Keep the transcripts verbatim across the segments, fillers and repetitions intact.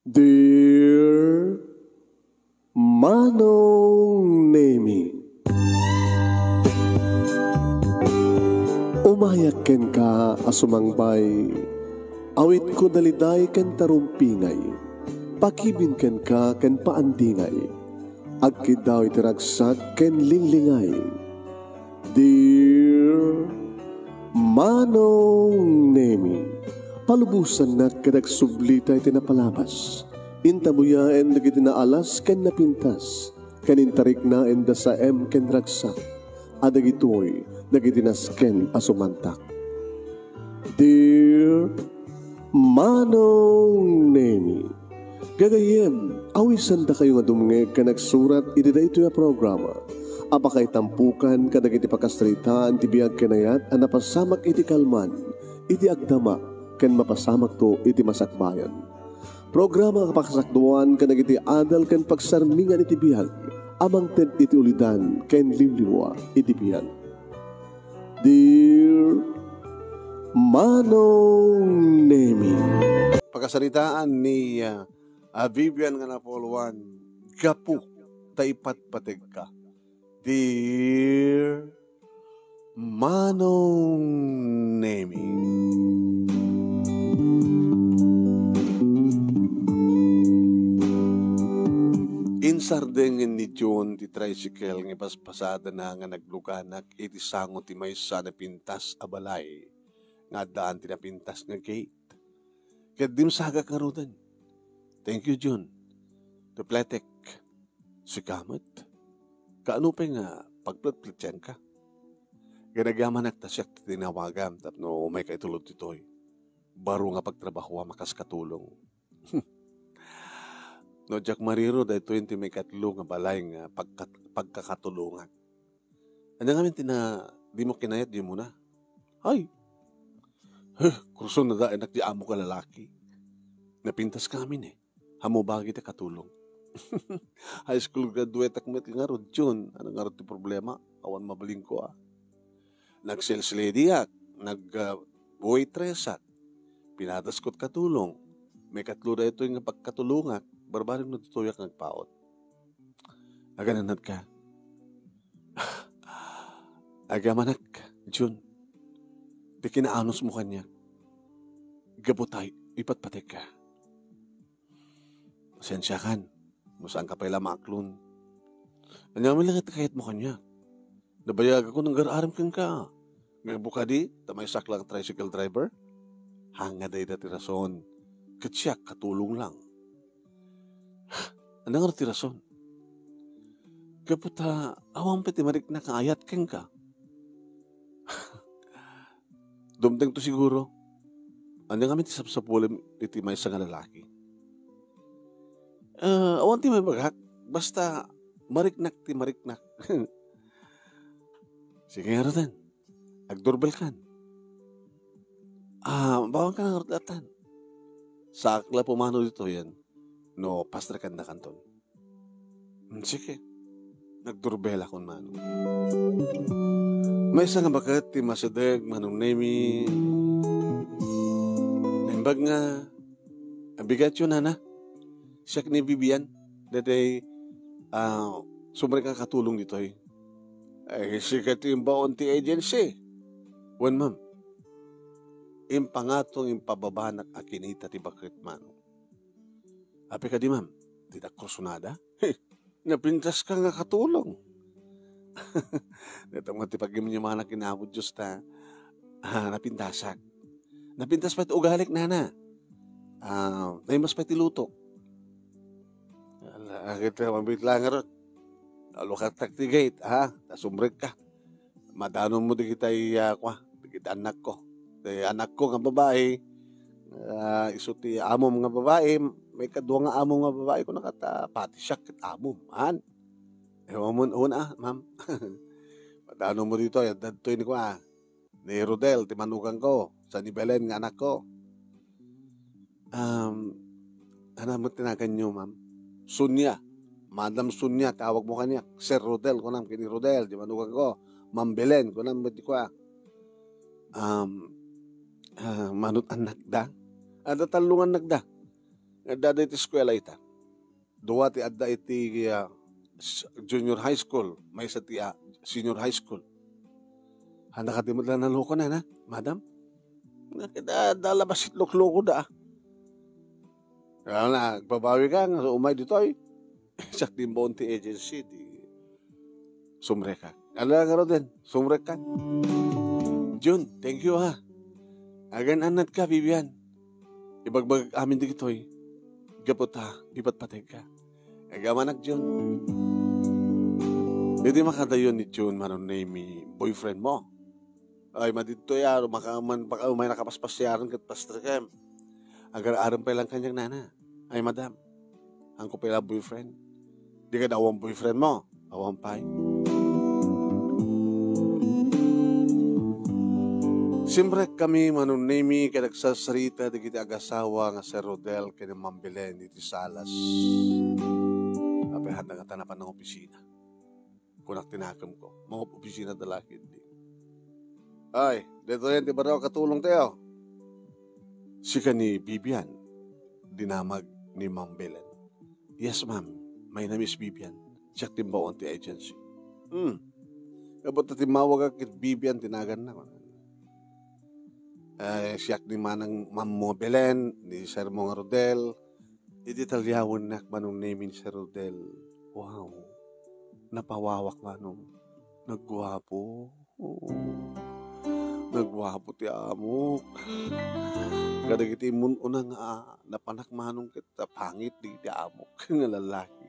Dear Manong Nemi, umayak kenka a sumangbay, awitko daliday ken tarumpingay, pakibin kenka ken paandingay, agkiddaw iti ragsak ken linglingay. Dear Manong Nemi, palubosannak ket agsublita iti napalabas. Intabuyaen dagiti naalas ken napintas, ken intariknaen da saem ken ragsak, a dagitoy dagiti nasken a sumantak. Dear Manong Nemi, gagayyem, awisandakayo nga dumngeg ken agsurat iti daytoy a programa a pakaitampukan kadagiti pakasaritaan ti biag ken ayat a napasamak iti kalman, iti agdama, ken mapasamakto iti masakbayan. Programa a pakasakduan kadagiti adal ken pagsarmingan iti biag a mangted iti ulidan ken liwliwa iti biag. Dear Manong Nemi. Pakasaritaan ni, ah, ah, Vivian nga napuluan, gapu ta ipatpategka. Dear Manong Nemi. Insardengen ni John ti tricycle nga ipaspasadana nga nagluganak iti sango ti maysa a napintas a balay nga addaan ti napintas nga gate. Ket dimsagak ngaruden. "Thank you, John." "Tupletek." "Sika met. Kaano pay nga pagpletpletianka?" Ginagyamanak ta siak ti tinawagam tapno umayka itulod ditoy. Baro nga pagtrabahoam a kas katulong. No diak mariro, daytoy ti maikatlo nga balay nga pagkat-, pagkakatulongak. Ania ngamin ti na-, dimo kinayat, di mo na? Ay! Huh, kurson na daan nak di amo ka lalaki. Napintas ka amin eh. Hammobagi ti katulong. High school graduate ak met ngarud, Jun. Ano ngarud ti problema? Awan mabalinko, ah. Nag-sales lady ak, nag, ah, waitress ak. Pinadaskot katulong. Maikatlo daytoy nga pagkatulongak, barbareng no ditoyak nagpaut. Agananat ka. Agyamanak, Jun. Ti kinaanusmo kaniak. Gapu tay, ipatpatek ka. Sensiakan, no saan ka pay la maaklon. Ania met la ti kayatmo kaniak? Nabayagakon nga agar-arem kenka. Nga gapu kadi, ta maysak lang tricycle driver? Hanga dayta ti rason. Ket siak, katulong lang. Ania ngarud ti rason? Gapu ta, awan pay ti mariknak nga ayat kenka. Dumtengto siguro. Ania ngamin ti sapsapulem iti maysa nga lalaki? Ah, awan ti maibagak. Basta, mariknak ti mariknak. Sige ngaruden. Agdurbelkan. Ah, bawanka na ngarud atan. Saak la pumano ditoyen. No, pastrekandakanton. Hmm, sige. Nagdurbelakon, Manong. Maysa nga baket ti masideg, Manong Nemi. Naimbag nga abigatyo, nana. Siak ni Vivian. Daytoy, ah, sumrek a katulong ditoy. Ay, sika ti imbaon ti agency. Wen, ma'am. Impangatong impababanak a kinita ti baket, Manong. Apay kadi, ma'am? Dita kursunada? Napintas ka nga katulong. Dayta met ti pagimyumanak ken Apo Dios ta, ah, napintasak. Napintas pay ti ugalik, nana. Ah, naimas pay ti lutok. Ala, agit ka mabitla ngarud. Alukatak ti gate, ha? Ta sumrek ka. Madanon mo dagitay, ah, kua, dagiti anakko. Ti anakko nga babai, ah, isu ti amom nga babai, maikadua nga amom nga babai, kuna kata, pati siak ket amom, han? Eh, amon, una, ma'am. Madanon mo ditoy, adda ditoy ni kua, ni Rodel, ti manugangko, sa ni Belen nga anakko. Um, ano mo tinagan nyo, ma'am? Sonia. Madam Sonia, tawag mo kaniak. Sir Rodel, kunam kini Rodel, di manugang ko. Ma'am Belen, kunam mo di ko, ah. Um, ah, manut anak da? Ada talungan nagda. Nga adda iti eskuela ita. Dua ti adda iti, ah, s-, junior high school, maysa ti, ah, senior high school. Haan kadi met la naloko na, na, madam? Nga kita, adda la bassit loklokoda, ah. Kaya na, agbabawi ka, nga umay ditoy. Siak ti imbaon ti agency, di sumrekak. Ala nga Roden, sumrekak. Jun, thank you, ha. Agan-annad ka, Bibian. Ibagbagak amin dagitoy. Gapu ta, ipatpateg ka. Agamanak, Jun. Didi makadayon ni Jun, Manong Nemi, boyfriend mo. Ay, madidtoy a, maka-, man, baka umay nakapaspasiaran ket pastreken. Agar-arem pay lang kaniak, nana. Ay, madam, haanko pay la boyfriend. Di kad awan boyfriend mo? Awan pay. Simrek kami, Manong Nemi, ket agsarsarita dagiti agasawa nga Sir Rodel ken ni Ma'am Belen iti salas. Apay, handa nga ta napan ng opisina. Kunak ti nakemko, "Mangop-opisina ta la ketdi." "Ay, daytoyen ti baro a katulongtayo." "Sika ni Bibian?" dinamag ni Ma'am Belen. "Yes, ma'am. My name is Bibian. Siak ti imbaon ti agency." "Hmm. Gapu ta timmawagak ket Bibian ti naganna." "Ay, siak ni manang Ma'am mo Belen, ni Sir mo nga Rodel." Idi talyawennak, Manong Nemi, ni Sir Rodel, wow, napawawak, Manong. Nagguapo. Oo. Nagguapo ti amok. Kadagiti immun-una nga napanak, Manong, ket pangit dagiti amok nga lalaki.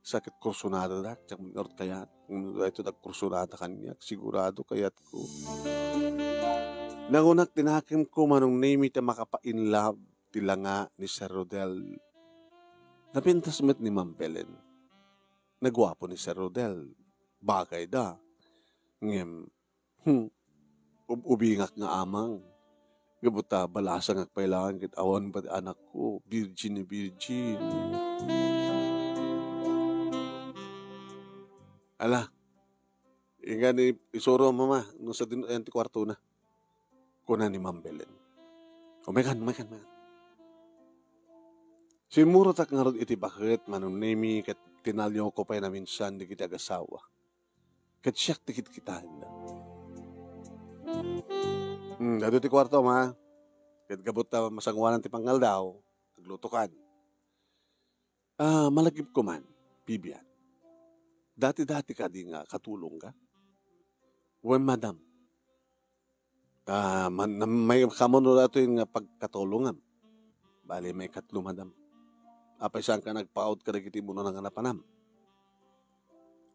Sa ket kursunadadak, diak met ngarud kayat. Ngem no daytoy nagkursunada kaniak, sigurado kayatko. Nangunak ti nakemko, Manong Nemi, ta makapa-in love ti langa ni Sir Rodel. Napintas met ni Ma'am Belen. Naguapo ni Sir Rodel. Bagayda. Ngem, hmm, ub-ubingak nga amang. Gapu ta balasangak pay laeng ket awan pay ti anakko. Virgin na virgin. Ala, ingan isuro, Mama, no sadino ayan ti kuartona, kuna ni Ma'am Belen. Umaykan, umaykan, umaykan. Simmurotak ngarud iti baket, Manong Nemi, ket tinaliawko pay naminsan dagiti agasawa. Ket siak ti kitkitaenna. Hmm, daytoy ti kuartom, ha. Ket gapu ta masangoanan ti pangaldaw, aglutokan. Ah, malagipko man, Bibian. Dati-dati kadi nga katulongka? Wen, madam. Ah, man-, nam-, may kaammoan daytoy nga pagkatulongam. Bali, maikatlo, madam. Apay saanka nagpaawat kadagiti immun-una nga napanam?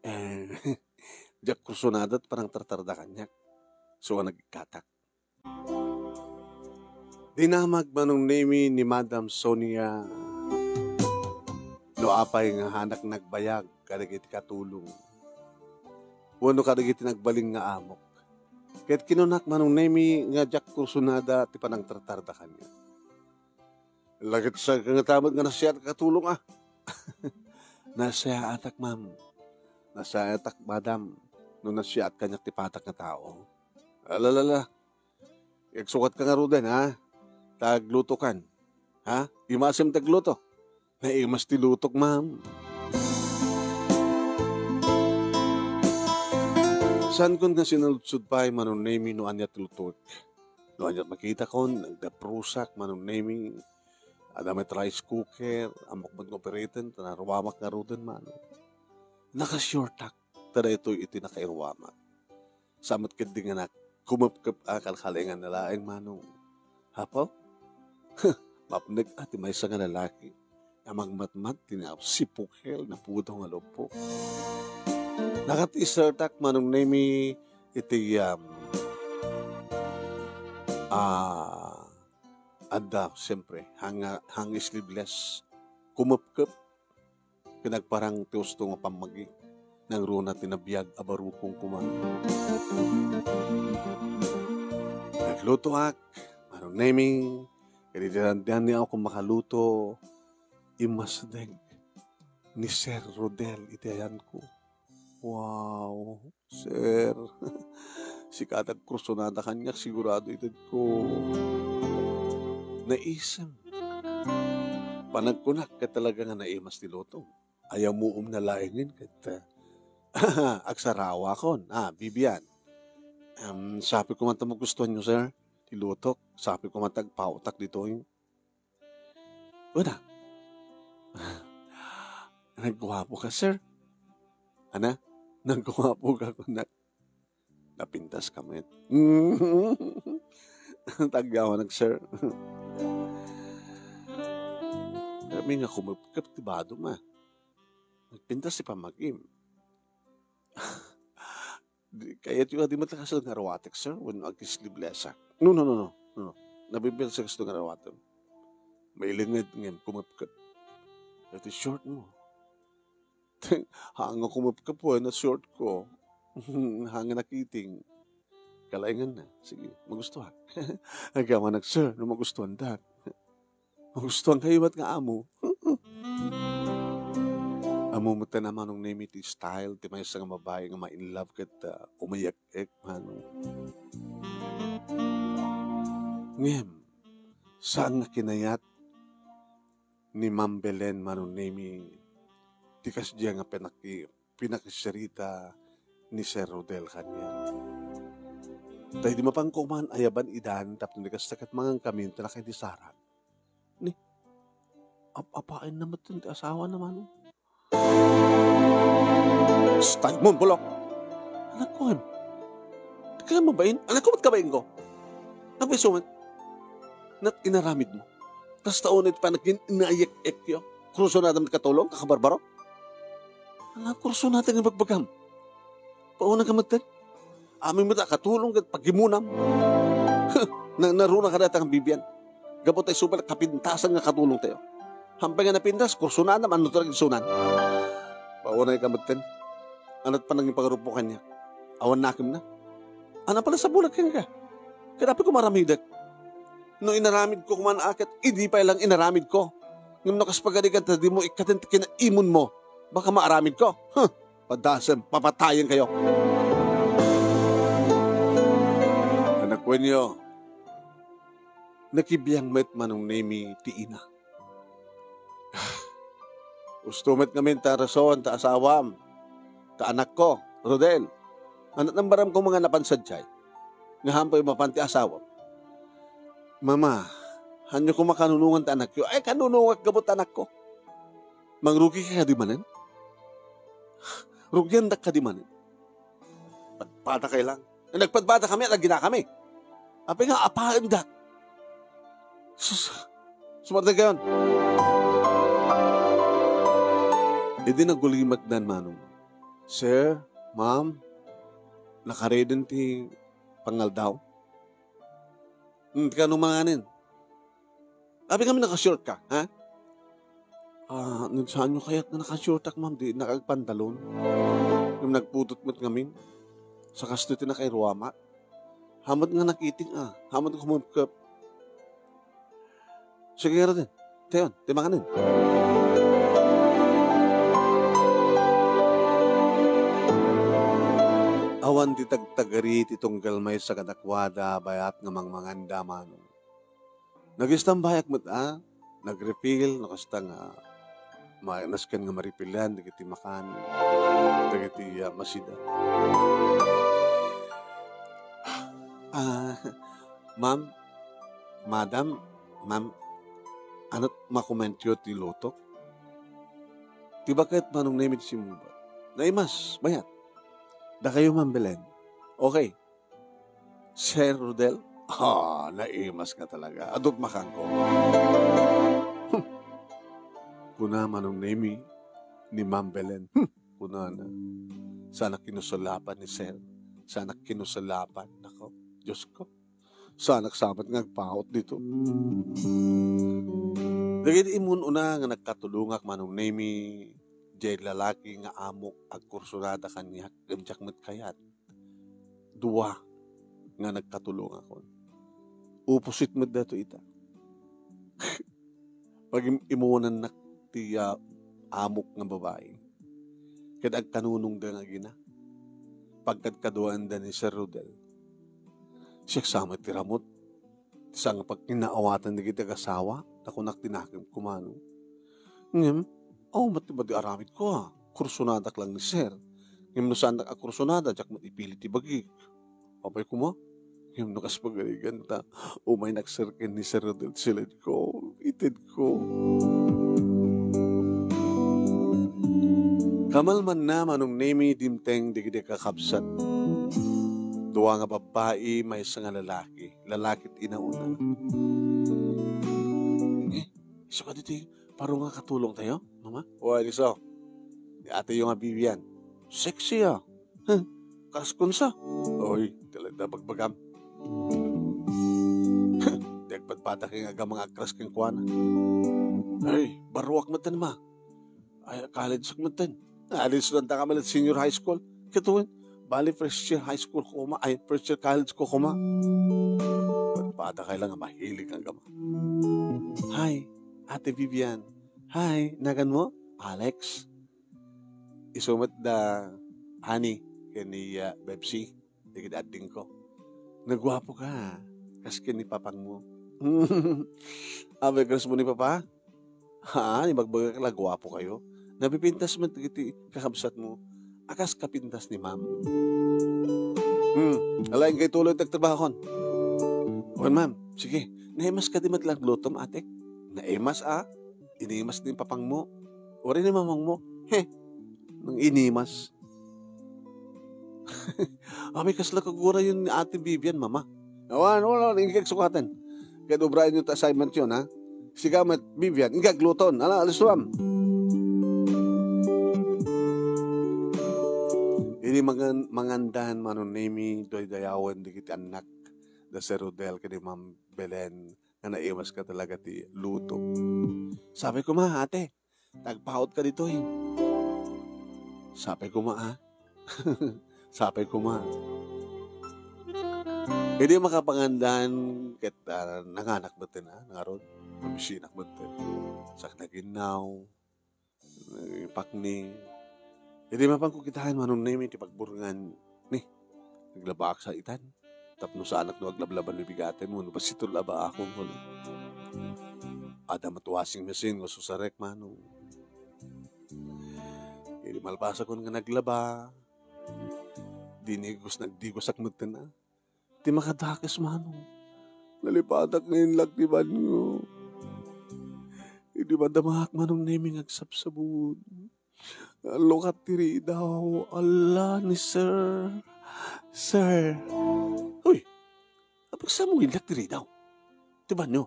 Eh, diak kursunada ti panangtartarda kaniak. So, nagikkatak. Dinamag, Manong Nemi, ni Madam Sonia no apay nga haanak nagbayag kadagiti katulong wenno kadagiti nagbalin nga amok. Ket kinunak, Manong Nemi, nga diak kursunada ti panangtartarda kaniak. Laget sa nga tamet nga nasiatak a tulong, ah. Nasiaatak, ma'am. Nasiaatak, madam, no nasiaat kaniak ti patak nga tao. Alalala. Agsukatka ngaruden, ha? Ta aglutokan. Ha? Imasem ti agluto. Naimas ti lutok, ma'am. Saankon nga sinaludsod pay, Manong Nemi, no ania ti lutok. No ania makitakon, nagdaprusak, Manong Nemi. Adda met rice cooker, ammok met nga operaten, ta naruamak ngaruden, Manong. Naka-sure tak, ta daytoy iti nakairuamak. Sa met ketdi nga nakumepkep a kalkalinganna laeng, Manong. Apo? Mapnek a ti maysa nga lalaki a mangmatmat ti na-, sipukel, napudaw nga lubbo. Nakat-isertak, Manong Nemi, iti, um, ah, adda, siyempre, hang-, hang sleeveless. Kumepkep, ket nagparang ti usto nga pammagi. Nangruna ti nabiag a barukong kuman. Naglutoak, Manong Nemi, ket iti dandian ni ako makaluto, immasdeg ni Sir Rodel iti ayanko. Wow, sir. Sika ti agkursunada kaniak, sigurado itedko. Naisem. Panagkunak ket talaga nga naimas ti luto. Ay, ammoem na laengen ket, ah, agsarawakon. Ah, Vivian. Em, sapay koma ta magustuanyo, sir, ti lutok. Sapay koma ta agpaotak ditoy. Una. Nagguapo ka, sir. Ana? Nagguapo ka, kunak. Napintas ka met. Tagyawanak, sir. Kami nga kumupkap ti badom, ah. Nagpintas ti pamagim. Di, kayatyo a di met kasla nga aruatek, sir, wenno ag-sleeveless, ah. No, no, no, no. No, no. Nabibinasa kasto nga aruatem. Mailinged ngem kumupkap. Iti short mo. Hanga kumupkap wenno short ko. Hanga nakiting. Kalaingan na. Sige, magustuhan. Agyawanak, sir, no magustuhan dak. Magustuhan kayo met nga amo. Amo met a Manong Nemi ti style ti maysa nga babai nga ma-in love ket, ah, umayek-ek, Manong. Ngem, saan nga kinayat ni Ma'am Belen, Manong Nemi, ti kasdiay nga pinaki-, pinakisirita ni Sir Rodel kaniak. Ta idi mapanko man, ayaban idan tapno di kasta ket mangan kami ta nakaidisaran. Ni, ap-apaenna met ti asawana, Manong. Stay mo, bulok! Anak ko, em. Di ka mabain? Anak ko, ba't kabain ko? Napiso man. Nat inaramid mo. Kasta unay ti panagin inayek-ek yo. Kursunada met katulong, kakabarbaro. Ala, kursunada nga bagbagam. Pauna ka met, amin met a katulong ket pagimunam. Na, naruna ka data nga Bibian. Gapu tay subal kapintasan nga katulong tayo. Hampay nga napintas, kursunada, man nutrag sunan. Paunay ka met, anat pa naging pangarupo kanya. Awan nakim na. Ana pala sa bulag kanya ka. Kadapi ko maramidek. No inaramid ko kuman aket, idi pa lang inaramid ko. Ngem no kas pagarigan ta di mo ikkaten ti kinaimon mo, baka maaramid ko. Huh! Padasem, papatayen kayo. Anakuenyo, nakibiang met Manong Nemi ti ina. Usto met ngamin ta rason ta asawam, ta anakko, Rodel. Anat nambaram ko mga napan sadiay. Nga hampay mapan ti asawam. Mama, hanyo ko makanunungan ta anakyo. Ay, kanunungak gabut anakko. Mangrugi ka kadi manen? Rugiandak kadi manen? Padpada kay lang. Nagpadpada kami at agina kami. Apay nga, apaendak. Sus, sumartag kayon. Idi nagulimakdan, Manong. Sir, ma'am, nakareden ti pangaldaw? Hmm, kano manganin? Abi kami naka-short ka, ha? Ah, nagsaanyo kayat nga naka-short ak, ma'am, di nakagpantalon. Ngem nagputot met ngamin. Sa kasto ti nakairuama. Hamat nga nakiting, ah. Hamat nga kumupkep. Sige, Rodel. Tayon, ti manganen. Awan ti tagtagari ti tunggal maysa kadakuada bayat nga mangmanganda, Manong. Nagistambayak met a, nag-refill, no kasta nga, ma-, nasken nga maripilan, dagiti makan, dagiti, ah, masida. Ah, ma'am, madam, ma'am, anat makomentyo ti lutok? Ti baket Manong Nemi ti simmungbat. Naimas, bayat. Dakayo, Ma'am Belen. Okay. Sir Rodel? Ah, naimas ka talaga. Adut makangko. Hmm. Kuna Manong Nemi ni Ma'am Belen. Hmm. Kunana. Sana kinusulapan ni Sir. Sana kinusulapan. Nako, Diyos ko. Sana sabat nga agpaut dito. Dagiti immun-una nga nagkatulongak Manong Nemi, diay lalaki nga amok agkursunada kaniak, ngem diak met kayat. Dua nga nagkatulongakon. Opposite met dato ita. Pagim-imunannak ti, ah, amok nga babai. Ket agkanunongda nga agina. Pagkadkaduaenda ni Sir Rodel. Siak sa met ti ramut. Ti sangpagkinaawatan dagiti agasawa, nakunak ti nakem kumano. Ngem, awan met ti madi aramidko, a. Kursonadak lang ni Sir. Ngem no saandak a kursonada, diak met ipili ti bagik. Apay koma? Ngem no kas pagarigan ta, umaynak, Sir, ken ni Sir Rodel ti siledko, itedko. Kamalmanna, Manong Nemi, dimteng dagiti kakabsat. Dua nga babbai, maysa nga lalaki. Lalaki ti inauna. Eh, isu kadi ti baro nga katulongtayo, Mama? Wen, isu. Ni ateyo nga Vivian. Sexy, a. Huh, kas kunsa? Oy, talaga bagbagam. Huh, di agpadpada kay nga agama nga agkras kenkuana. Ay, baruak metten, Ma. Ay, college ak metten. College lang ta ka malet senior high school. Kitaen, bali first year high school ko koma, ay, first year college ko koma. Padpada kay lang nga mahilig nga agama. Hi, Ate Vivian. Hi, naganmo? Alex. Isu met da Honey ken ni, ah, Bebsi, dagiti addingko. Naguapoka, kas ken ni papangmo. Apay, krusmo ni Papa? Ha, ibagbagak la, guapokayo. Napipintas met dagiti kakabsatmo a kas kapintas ni Ma'am. Hmm, ala, inkay tuloy ti agtrabahokon. Wen, Ma'am. Sige, naimas kadi met la aglutom, ate? Naimas, a? Inimas ni papangmo. Uray ni mamangmo. He, nang inimas. Apay, kasla kagurayon ni Ate Vivian, Mama? Awan, wala, inkay agsukaten. Ket ubraenyo ti assignmentyo, ha? Sika met, Vivian, inkay agluton. Ala, alis tuam. Idi mangan-, mangandan, Manong Nemi, daydayawen dagiti annak da Sir Rodel ken ni Ma'am Belen nga naimaska talaga ti luto. Sapay koma, ate, ta agpaotka ditoy. Sapay koma, a. Sapay koma. Idi makapangandan ket, ah, nanganak metten, a, ngarud, mabisinak metten. Sak naginnaw, nagpakni. Idi mapanko kitaen, Manong Nemi, ti pagburngan, ni, naglabaak sa itan. Tapno saanak no aglablaba no bigaten wenno bassit ti labaakon, kuno. Adda met washing machine nga susarek, Manong. Idi malpasakon nga naglaba, dinigos, nagdigosak metten, a. Ti makadakes, Manong, nalipatak nga inlak ti banyo. Idi madamaak, Manong Nemi, nga agsabsabon, lukat ti ridaw. Ala ni Sir. Sir. Uy, apay, saan mo inlak ti ridaw ti banyo?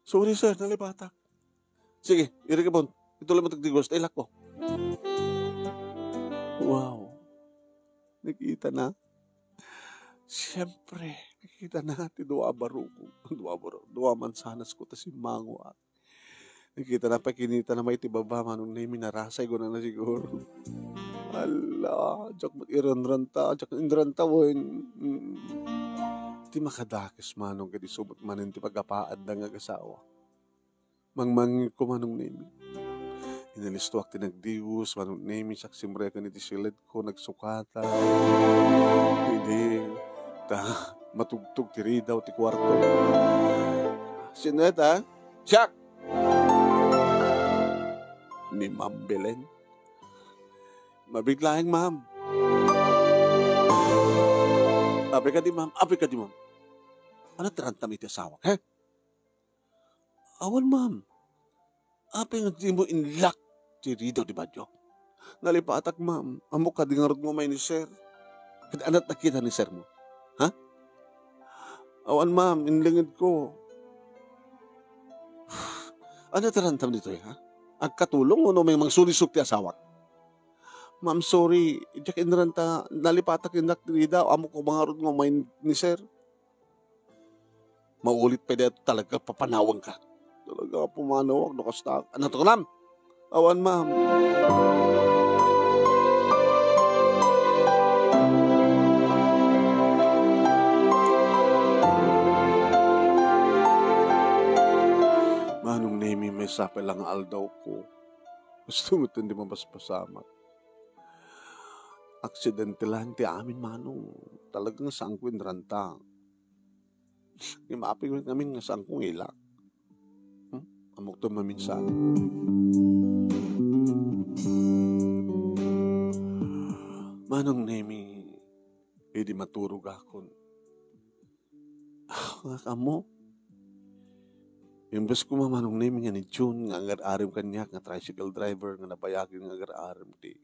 Sorry, sir, nalipatak. Sige, irikipon. Ituloy mo ti agdigos, ta ilakko. Wow. Nakitana. Siyempre, nakitana ti dua a barukko. Dua a baru-, dua a mansanas ko, ta simmangoak. Nakitana pay, kinitana met iti baba, Manong Nemi, narasay, kunana siguro. Ala, diak met iranranta, diak inranta, wen. Mm. Ti makadakes, Manong, ket isu met manen ti pagapaadda nga agasawa. Mangmangngegko, Manong Nemi. Inalistoak ti nagdigos, Manong Nemi, sak simreken iti siledko, nagsukatak. Idi ta matugtog ti ridaw ti kuarto. Sino ita? Siak! Ni Ma'am Belen. Mabiit laeng, Ma'am. Apay kadi, Ma'am? Apay kadi, Ma'am? Ania ti rantam iti asawak, he? Awan, Ma'am. Apay nga dimo inlak ti ridaw ti banyo? Nalipatak, Ma'am. Ammok kadi ngarud nga umay ni Sir. Ket ania ti nakita ni Sir mo? Ha? Awan, Ma'am. Inlingedko. Ania ti rantam ditoy, ha? Agkatulong wenno umay mangsulisog ti asawak? Ma'am, sorry. Diak inranta. Nalipatak inlak ti ridaw. Ammok koma ngarud nga umay ni Sir. Maulit pay dayta, talaga papanawangka. Talaga, pumanawak no kasta. Ania ti kunam? Awan, Ma'am. Manong Nemi, maysa pay la nga aldawko. Gusto mo ito, hindi mapaspasamak. Aksidente lang ti amin, Manong. Talagang saanko inranta. Ngem apay ngamin nga saanko nga ilak? Hmm? Ammok ti maminsan. Manong Nemi, idi maturogakon. Ah, nga kamo? Imbes koma, Manong Nemi, nga ni June nga agar-arem kaniak nga tricycle driver nga nabayagen nga agar-arem ti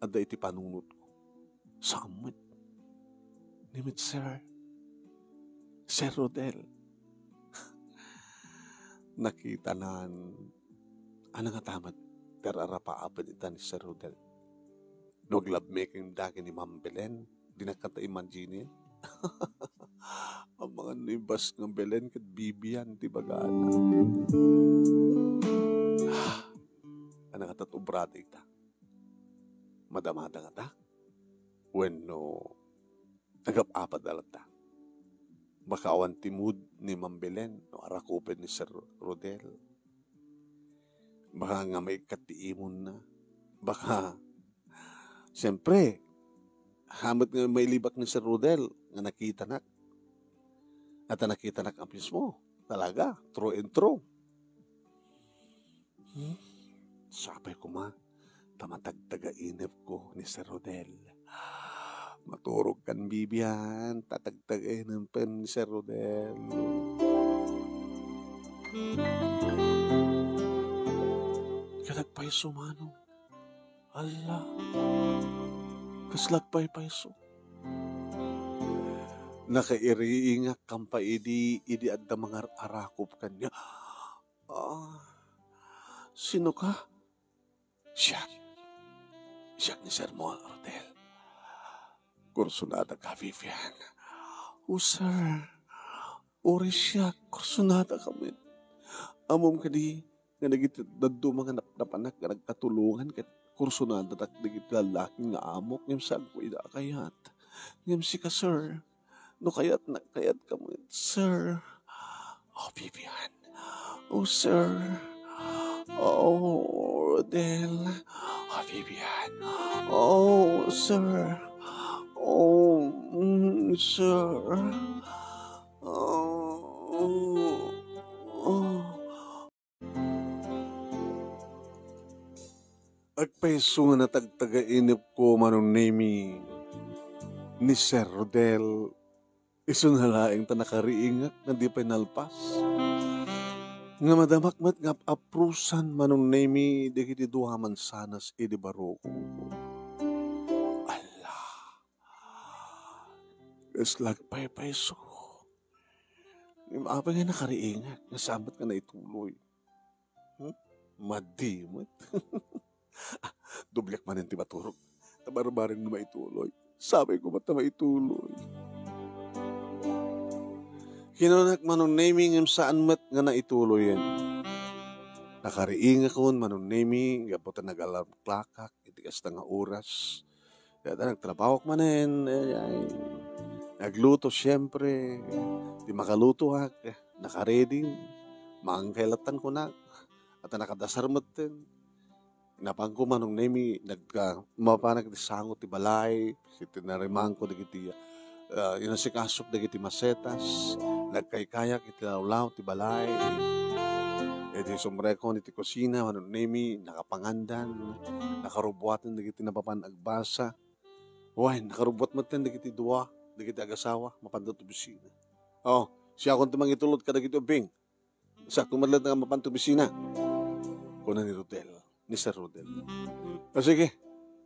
adda iti panunotko. Saan met? Ni met, sir. Sir Rodel. Nakitanan. Ano nga tamat? Ti ar-arapaap ita ni Sir Rodel. No ag-lovemaking da ken ni Ma'am Belen, dinak kata imagine. Amangan no ibas nga Belen ket Vivian ti bagana. Ano nga tat obrada ita? Madamada ngata? Wenno nagap-apad a latta? Baka awan ti mood ni Ma'am Belen no arakupen ni Sir Rodel. Baka nga maikkat ti imonna. Baka, siyempre, hamet nga mailibak ni Sir Rodel nga nakitanak. At nakitanak a mismo. Talaga, true and true. Hmm? Sapay koma, ta matagtagainepko ni Sir Rodel. Maturog kan Vivian, tatagtagainepem ni Sir Rodel. Kanak pay sumano. Ala, kaslak pay payso. Nakairiingak kan pay idi, idi adda mangar-arakop kaniak. Ah, sino ka? Siak. Siak ni Sir Rodel. Kursunada ka, Vivian. Oh, sir. Uri siak, kursunada ka met. Ammom kadi, nga dagiti dadduma nga napnapanak nga nagkatulongan ket kursunadatak dagiti lallaki nga amok ngem saanko ida a kayat. Ngem sika, sir, no kayatnak, kayat ka met, sir. Oh, Vivian. Oh, sir. Oh, Rodel. Oh, Vivian. Oh, sir. Oh, mm, sir. Oh, oh, oh. Agpayso nga natagtagainepko, Manong Nemi, ni Sir Rodel, isuna laeng ta nakariingak nga di pay nalpas. Nga madamak met nga ap-aprosan, Manong Nemi, dagiti dua a mansanas idi barukongko. Ala, kaslak pay payso. Ngem apay nga nakariingak nga saan met nga naituloy? Hmm? Madi met. Ah, doblek manen ti maturog. Ta barbareng no maituloy. Sapay koma ta maituloy. Kinunak, Manong Nemi, ngem saan met nga naituloyen. Nakariingakon, Manong Nemi, gapu ta nag-alarm clockak iti kasta nga oras. Dayta nagtrabahok manen, eh, ay, nagluto, siyempre. Ti makalutoak, eh, nakaredy. Maangkay lattan kunak. At nakadasar metten. Napanko, Manong Nemi, nag-, ah, mapanak ti sango ti balay, iti narimanko dagiti, ah, inasikasok dagiti masetas, nagkaykayak iti lawlaw ti balay. Iti sumrekon iti kusina, Manong Nemi, nakapangandan, nakarubuaten dagiti napapan agbasa. Wen, nakarubuat metten dagiti dua, dagiti agasawa, mapanda ti opisina. Oh, siakon ti mangitulod kadagiti ubbing. Sakto met laeng nga mapan ti opisina, kuna ni Rodel, ni Sir Rodel. O sige,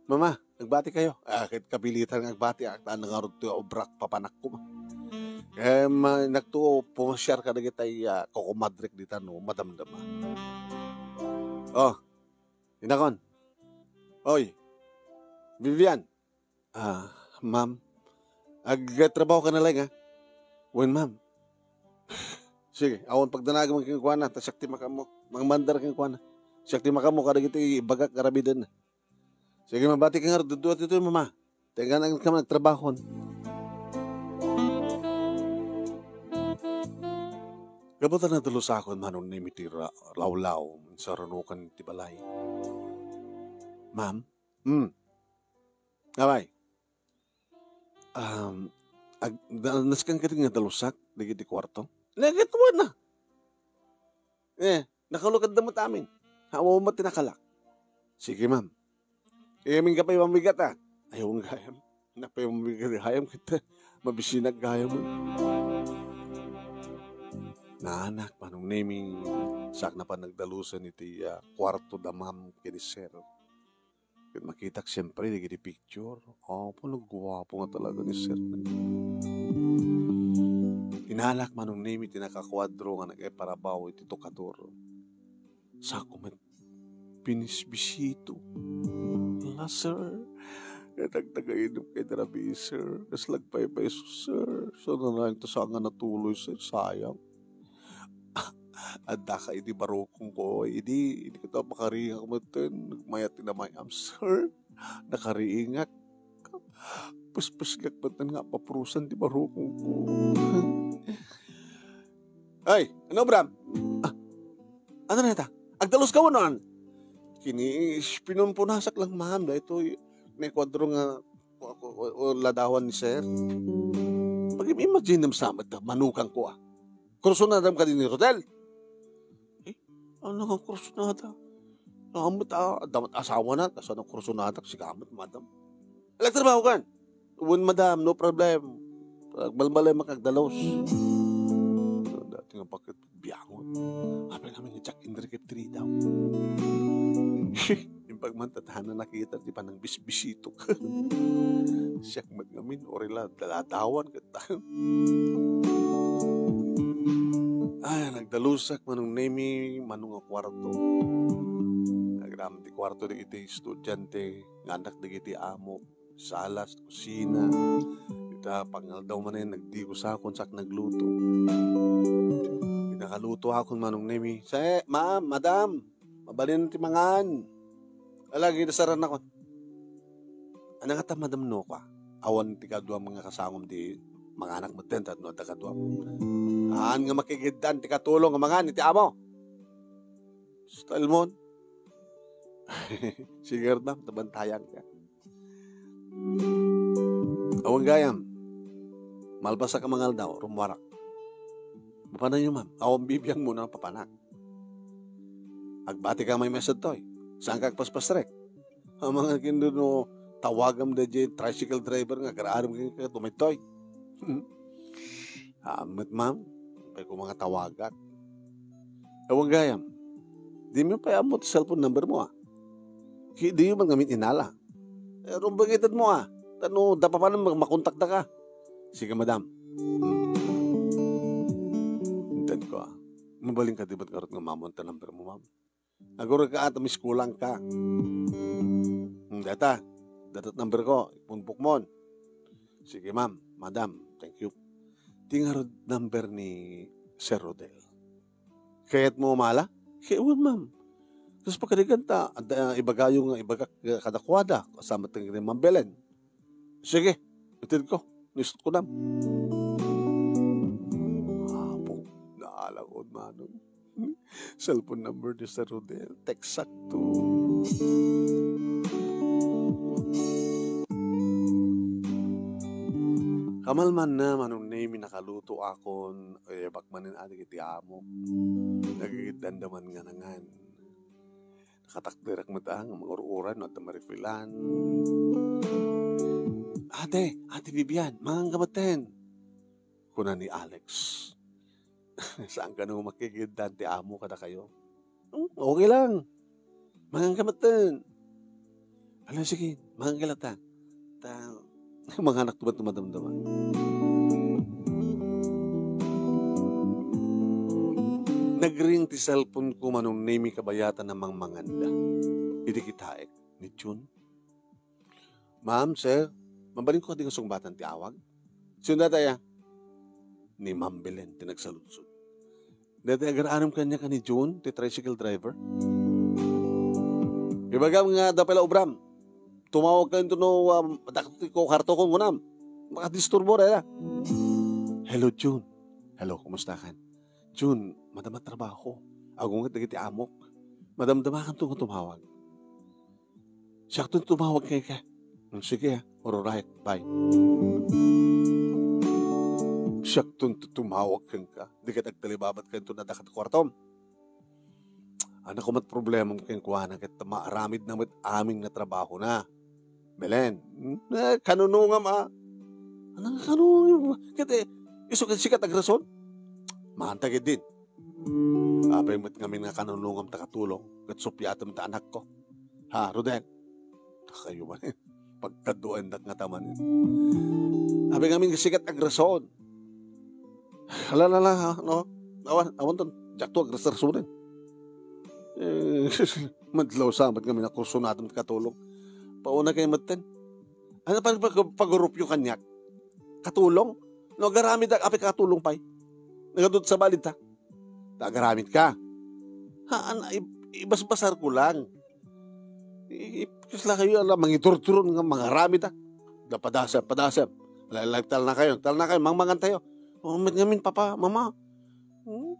Mama, agbati kayo. Ah, ket kapilitan nga agbati, ah, ta ngarud ti obrak papanakko. Eh, ma-, nakto, pumasiar kadagitay, ah, kokomadrek dita no madamdama. Oh, inakon. Oy, Vivian. Ah, ma'am. Agtrabaho ka na laeng, ah. Wen, ma'am. Sige, awan pagdanagem kenkuana, ta siak ti makaammo. Mangmandar kenkuana. Siak ti makaammo kadagiti ibagak nga aramiden. Sige, mabati ka nga, dudua ditoy, mama. Tengan ang ka nagtrabahon. Gapu ta nadalusakon, Manong Nemi, ti ra-, lawlaw, sarunokan ti balay. Ma'am? Hmm. Apay? Um, ag-, da-, nasken kadi nga dalusak dagiti kuarto? Nagatuan na. Eh, nakalukad da met amin. Hawa met ti nakalak. Sige, ma'am. Eh, amin ka pay mamigat, ah. Ayaw nga gayam. Napay mo gayam ket mabisinak gayam. Naanak, Manong Nemi, sakna pa nagdalusen iti, ah, kuarto da Ma'am ken ni Sir. Ket makitak siempre dagiti picture. Apo, nagguapo nga talaga ni Sir. Inalak, Manong Nemi, ti nakakuadro nga nagparabaw iti tukador. Sako met, binisbisito. Hala, sir. Ket agtagainum kay rabii, sir. Kas lagpaypay, sir. Saan na lang ito saan nga natuloy, sir? Sayang. Adda ka iti barukongko. Idi, idi ka makariingak metten. Nagmayat ti namayam, sir. Nakariingak. Puspusgak metten nga papurusan ti barukongko. Ay, ano, Bram? Ah, ano na ita? Agdalus ka, wanon? Kini, pinunpunasak lang, ma'am. Daytoy, may kwadro nga, o, o, o, ladawan ni sir. Pag-imagine mo sa amat, manukan ko, ah. Kursunadam ka din ni Rodel. Eh, ano nga kursunada? Amat, ah, damat asawa na, tas ano kursunada, sigamat, madam. Nagtrabaho kan? Wen, madam, no problem. Agbalbalay makagdalos. Dati nga bakit biangon. Apay namin ni Jack Enrique Tri daw. Impag man tatana nakita ti panang bisbisitok. Siak met ngamin, orila, daladawan ket. Ay, nagdalusak, Manong Nemi, mano nga kuarto. Agraman ti kuarto dagiti estudiante, nga annak dagiti amo. Sala, kusina. Ita, pangaldaw manen, nagdigos akon sak nagluto. Ita, kaluto akon, Manong Nemi. Sa, ma'am, madam, mabalin ti mangan. Ala, ginasaran akon. Ano nga ta, madam, no, kwa? Awan ti kadua mga kasangom di manganak metten, tapno adda kadua. Haan nga makigiddan ti katulong nga mangan iti amo. Style mon. Sige, madam, tabantayan ka. Awan gayam. Malpasak a mangaldaw, rummuarak. Mapananyo, ma'am. Awan bibiang mo na papanak. Agbati ka may message toy. Saan ka agpaspastrek? Amangan ken no tawagam da jay tricycle driver nga agar-aram ken ka tumaytoy. Amet, ma'am. Pay ko mga tawagak. Awan gayam. Di mo pay ammo ti cellphone number mo, ah. Ki-, di man ngamin inala. Eh, rumbeng ited mo, ah. Tano, dapapanan mag-, makontakda ka. Sige, madam. Hmm. Inted ko, ah. Mabalin ka di ba't ngarud nga mamon ta number mo, ma'am? Agurek ka at miskulang ka. Hmm, data. Datat number ko. Ipunpok mon. Sige, ma'am. Madam, thank you. Ti ngarud number ni Sir Rodel. Kayat mo umala? Kaya wen, ma'am. Tapos pakadigan ta, adda, ibagayo nga ibagak, eh, kadakuada, kasama ti ni Ma'am Belen. Sige, ited ko. Nisot ko, ma'am. Apo, naalangon, manong. Cellphone number ni Sir Rodel. Text sakto. Kamalman na, Manong Nemi, nakaluto akon, eh, bakmanen adik iti amok. Nagigiddan da man nga nangan. Nakatakderak met, ah, nga mangur-uray no adda marifilan. "Ate, Ate Vivian, mangan ka metten," kuna ni Alex. "Saan kano makigiddan ti amo kadakayo?" "Hmm, okay lang. Mangan ka metten." "Ala, sige, mangan ka latta. Ta, manganak tumat madamdama." Nagring ti cellphone ko, Manong Nemi, kabayatan a mangmanganda. Idi kitaek ni Jun. "Ma'am, sir, mabalin ko kadi nga sungbatan ti awag?" "Sino dayta, ya?" "Ni Ma'am Belen ti nagsaludsod." "Dayta agar-aram kaniak a ni Jun, ti tricycle driver?" "Ibagam nga adda pay la ubram. Tumawag kayo no, um, dakti ko kartokon kunam. Makadisturbo dayta." "Hello, Jun." "Hello, kumusta kan?" "Jun, madama trabaho. Agunget dagiti amok. Madamdamakanto nga tumawag." "Siakton tumawag kenka." "Hmm, sige, ah. Ururay. Bye." "Siakton ti tumawag kenka. Di ket agtalibabat kayo na dakat kuartom." Ano ko met problemam kenkuana ket maaramid na met amin nga trabaho na. Belen, eh, kanunungam a. Anang kanunungam? Ket, eh, isu ket sika ti agrason? Maanta ketdin. Apay met ngamin nga kanunungam ta katulong, ket supiatem ta anakko. Ha, Rodel? Kayo man, eh. Pagkaduaendak ngata manen. Apay ngamin nga sika ti agrason? Ala, ala, ala, ha, no? Awan, awan ton. Diakto agragrasonen. Eh, madlaw sa met ngamin a kursunadem ti katulong. Pauna kay metten. Ano pa pag-, pagurupyo kaniak? Katulong? No, agaramidak, apay katulong pay? Nagadut sa balid ta. Ta agaramitka. Ha, an-, i-, ibasbasar ko lang. I-, i-, kasla kayo, ala, mangiturturon nga mangaramid, ah. Da, padasem, padasem. Ala, ala, talna kayo, talna kayo, mangmangan tayo. Oh, met ngamin, papa, mama. Hmm?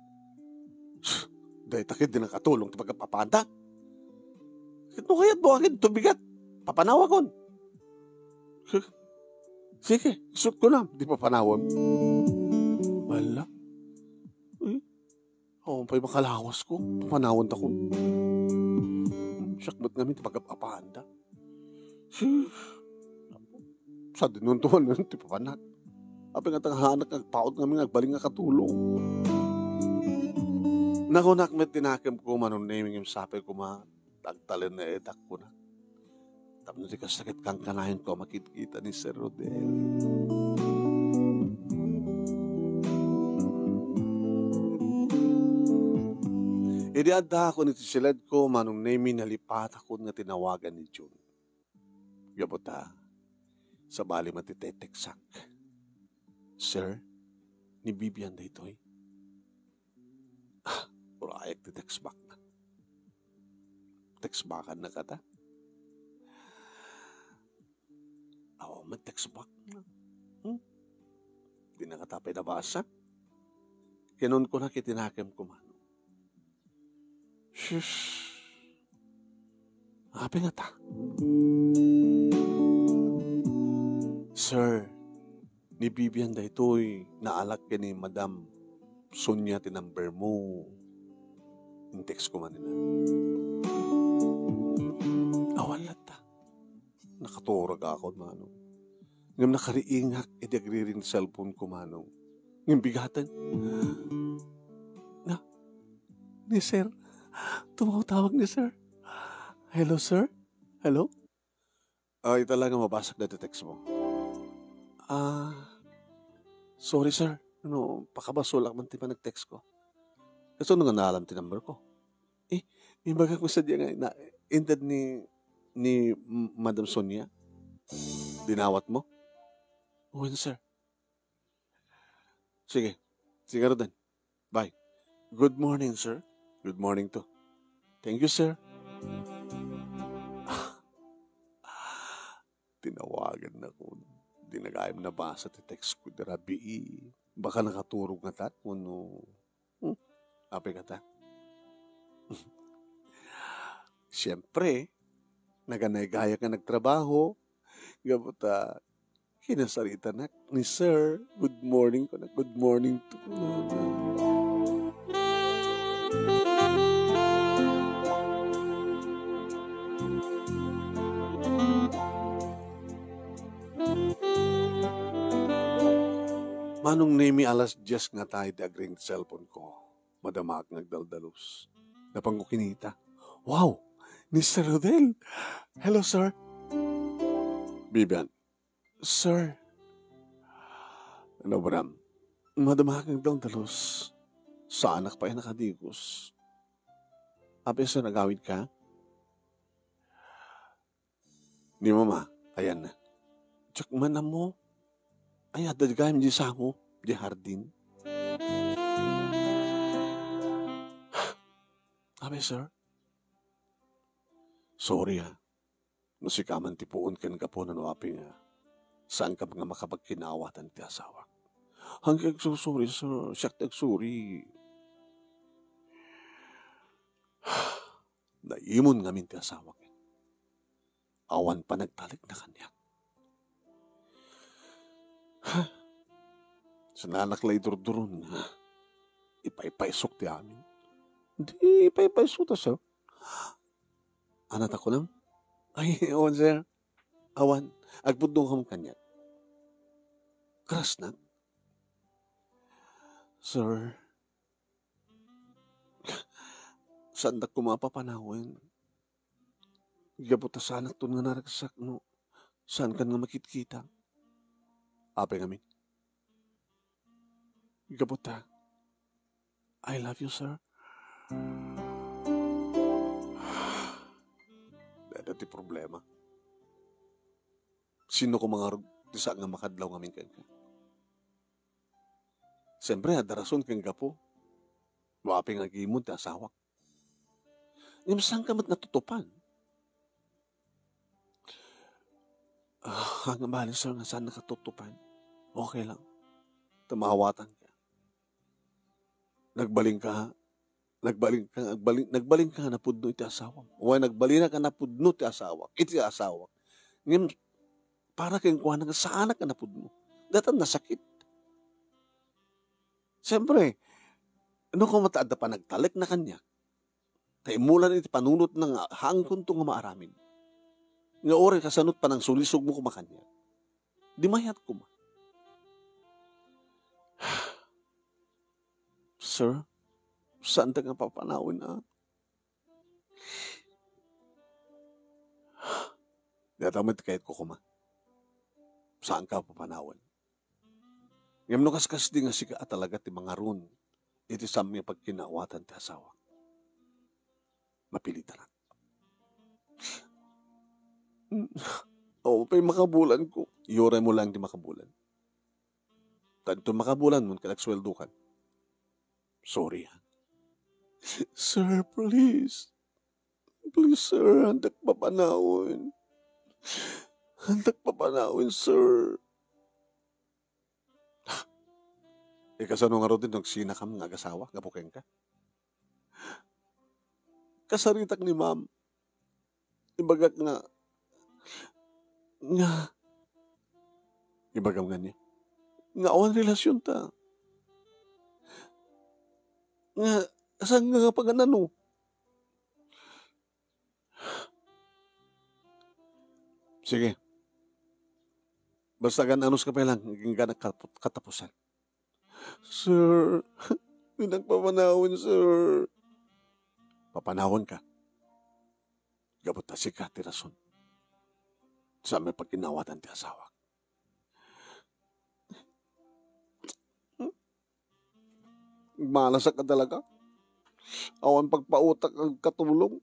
Dayta ket di nakatulong ti pagkapapanta. Ket no kayat mo, akin, tubigat. Papanawakon. Sige, isut ko na, di papanawon. Wala. Uy, awan pa'y makalawas ko. Papanawon ta ko. Siak met ngamin ti pagkapapanta. Sus. Sa dinuntuan na ti papanak. Apay nga tanghanak nga agpaut ngamin nga agbalin nga katulong. Nakunak met ti nakemko, Manong Nemi, ngem sapay koma ta agtalinaedak, kunak. Tapno di kasta ket kankanayon ko a makitkita ni Sir Rodel. Idi addaakon iti siledko, Manong Nemi, nalipatakon nga tinawagan ni June. Gapu ta, sabali met ti teteksak. "Sir, ni Vivian daytoy." Ah, urayak ti text back na. Text backan na kata. Awan met text back na. Hmm? Di na kata pay nabasa. Kinunkunak iti nakemko, Manong. Sus. Apay ngata? "Sir, ni Vivian daytoy, naalak ken ni Madam Sonia ti number mo." In-text ko man ina. Awan latta. Nakaturogakon, Manong. Ngem nakariingak idi agriring ti cellphone ko, Manong. Ngem bigaten. Na, ni Sir. Tumawtawag ni Sir. "Hello, sir? Hello?" Ah, ita la nga mabasak dayta text mo. Ah, sorry, sir. No, pakabasolak man ti panag-text ko. Kasano nga naalam ti number ko? Eh, imbagak mo sa diyan nga, na, inted ni, ni M-, Madam Sonia? Dinawat mo? Wen, sir. Sige. Sige, Rodan. Bye. Good morning, sir. Good morning, too. Thank you, sir. Tinawagan na ko. Di na gayam nabasa ti text ko, di rabii. Baka nakaturog nga tat, no. Hmm? Apay kata? Siyempre, naganaygaya nga nagtrabaho. Gapu ta, kinasaritanak ni Sir. Good morning ko na. Good morning to. Manong Nemi, alas dies nga tayo ti agring ti cellphone ko. Madamaak nga agdaldalus. Napanko kinita. Wow! Mister Rodel! Hello, sir. Vivian. Sir. Ano, Bram? Madamaak nga agdaldalus. Saanak pay a nakadigos. Apay, sir, agawid ka? Ni Mama, ayan na. Diak man ammo. Ay, adda gayam di sango, di hardin. Apay, sir? Sorry, ha. No sika man ti puon ken gapu no apay nga saankam nga makapagkinaawatan ti asawak. Hanggang agsursuri, sir. Siak ti agsuri. Naimon ngamin ti asawak. Awan panagtalekna kaniak. Sinanak la idurduron nga ipaypaysok ti amin. Di ipaypayso ta, sir. Anata kunam? Ay, awan, sir. Awan, agpudno kam kaniak. Krasnak. Sir, saandak koma a papanawen. Gapu ta saanakton nga naragsak no saankan nga makitkita. Apay ngamin? Gapu ta, I love you, sir. Dada ti problema. Sino ko mangarog ti saan nga makadlaw ngamin kenka? Siyempre, adda rason ken gapu. Apay nga agimon ti asawak. Ngem saanka met natutupan? Ah, nga bali, sir, nga saan nakatutupan. Okay lang. Tumawatan ka. Nagbalin ka. Nagbalin ka, nagbalin, nagbalin ka nga napudno iti asawam. Wen, nagbalin ka napudno ti asawak. Iti asawak. Ngem, para kenkuana nga saanak nga napudno. Datan nasakit. Siyempre, no koma ta adda panagtalekna kaniak, ta imulan iti panunotna nga haankonto nga maaramid. Nga uray kasano ti panangsulisogmo koma kaniak, di mayat koma. Sir, saandak nga papanawen, a? Dayta met ti kayatko koma. Saanka papanawen. Ngem no kaskasdi nga sika a talaga ti mangaron iti saan nga pagkinaawatan ti asawak, mapilitanak. Awan pay makabulanko. Iyuraymo laeng ti makabulan. Ta inton makabulanmon ket agsueldokan. Sorry, ha? Sir, please. Please, sir, haandak papanawen. Haandak papanawen, sir. E, kasano ngarud ti nagsinakam nga agasawa gapu kenka? Kasaritak ni ma'am. Ibagak nga, nga, ibagam nga niya, nga awan relasyonta. Nga, saan nga pangan-ano? Sige. Basta agan-anos ka pay lang, agingganak katap-, katapusan. Sir, dinak papanawen, sir. Papanawen ka. Gapu ta sika ti rason. Saan nga pagkinaawatan ti asawak. Malasak ka talaga. Awan pagpautak agkatulong.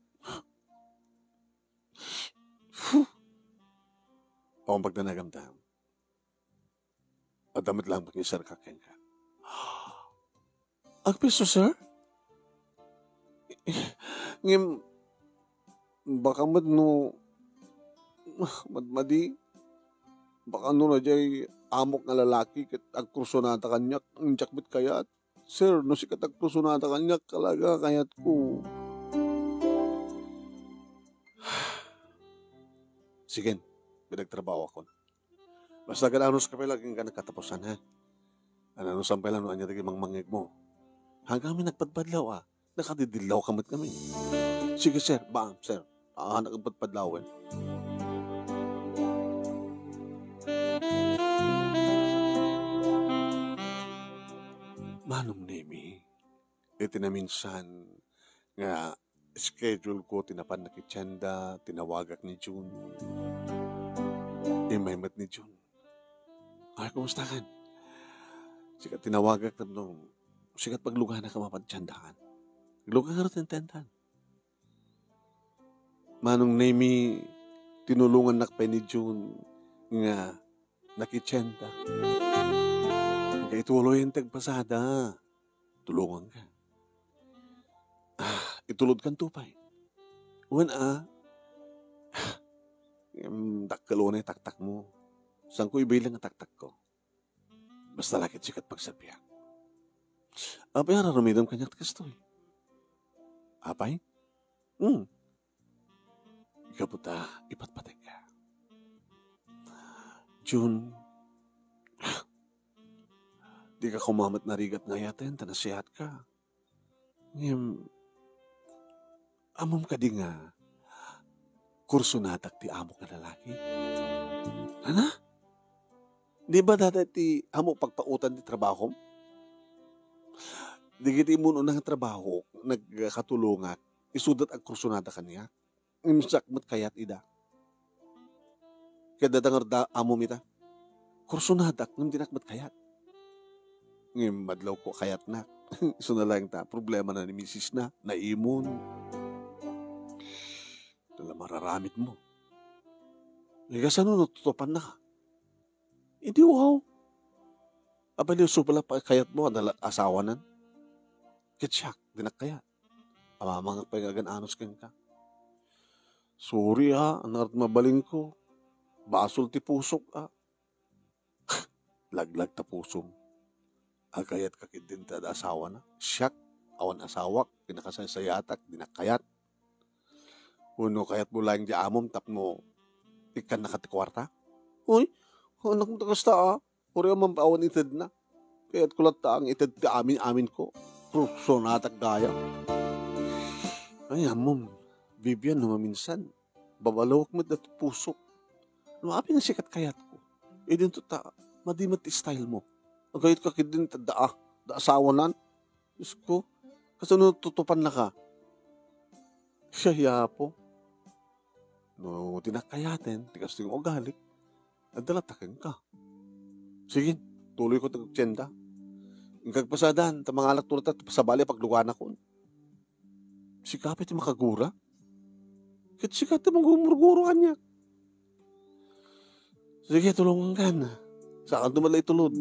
Awan pagdanagamdam. Adda met lang pangisarka kenka. Agpeso, sir? Ngem, baka met no, madmadi, baka no na jay amok nga lalaki ket agkursunata kaniak, diak met kayat. Sir, no sika ti agkursunata kaniak, talaga kayatko. Sige, pinagtrabahoakon. Basta agan-anos ka pay lang agingganak katapusan, ha? Agan-anos ka pay lang no ania dagiti mangmangngegmo. Haanka ngamin nagpadpadlaw, a. Nakadidillaw ka met ngamin. Sige, sir. Baam, sir. Anak ang padpadlawen. Manong Nemi, iti naminsan nga schedule ko ti napan nakitienda, tinawagak ni June. Immay met ni June. Ay, kumusta kan? Sika tinawagak tapno sika ti pagluganak a mapan tiendakan. Agluga ngarud ti tiendakan. Manong Nemi, tinulongannak pay ni June nga nakitienda. Nga ituloy ti agpasada. Tulonganka. Ah, itulodkanto pay. Wen a, em, dakkel unay taktakmo. Saanko ibilin nga taktakko? Basta la ket sika ti pagserbiak. Apay, ar-aramidem kaniak ti kastoy? Apay? Hmm. Gapu ta ipatpategka. June, dika koma met narigat nga ayaten ta nasiatka. Ngem, ammom kadi nga kursunatak ti amok nga lalaki? Ana? Di ba dayta ti ammo pagpautan ti trabahom? Dagiti immun-una nga trabaho, nagkatulongak, isuda ti agkursunada kaniak. Ngem siak met kayat ida. Ket dayta ngarud, amom ita, kursunadak ngem dinak met kayat. Ngem madlawko a kayatnak. Isuna laeng ta, problemana ni misisna, naimon. Ita la mararamidmo. Ket kasano no tutupannaka? Idi wow. Apay, di subla pay kayatmo a dala-, asawanan? Ket siak, dinak kayat. Amamangak pay nga agan-anos kenka. Sorry, a, ania ti mabalinko. Basol ti pusok, a. Laglag ta pusom. Agayatka ketdin ti asawana. Siak, awan asawak, kinakasaysayatak, dinak kayat. Wenno kayatmo laeng ti amom tapno ikkannaka ti kuarta? Uy, anak mo ta kasta, a. Uray man awan itedna. Kayatko latta nga ited ti amin-aminko. Kursunadak gayam. Ay, ammom, Vivian, no maminsan, babalawek met daytoy pusok. No apay nga sika ti kayatko, idinto ta, madi met ti style mo. Agayatka ketdin ta daa, da asawanan. Diosko, kasano tutupannaka? Siya, ya, Apo. No dinak kayaten ti kastoy nga ugalik, adda latta kenka. Sige, tuloyko ti agtienda. Inka agpasadan, ta mangalakto latta ti sabali a pagluganakon. Sika pay ti makagura. Ket sika ti manggumurguro kaniak. Sige, tulongankan. Saanto met la itulod.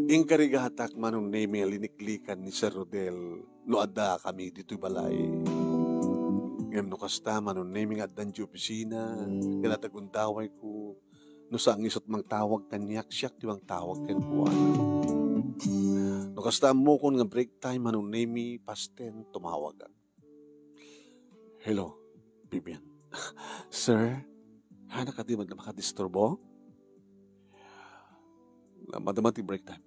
Inkarigatak, Manong Nemi, a liniklikan ni Sir Rodel no addakami ditoy balay. Ngem no kasta, Manong Nemi, nga addan ti opisina, ken adda gundawayko, no saan nga isu ti mangtawag kaniak, siak ti mangtawag kenkuana. No kasta, ammokon nga break time, Manong Nemi, pasten tumawagak. Hello, Vivian. Sir, haanna kadi met nga makadisturbo? Namadama ti break time.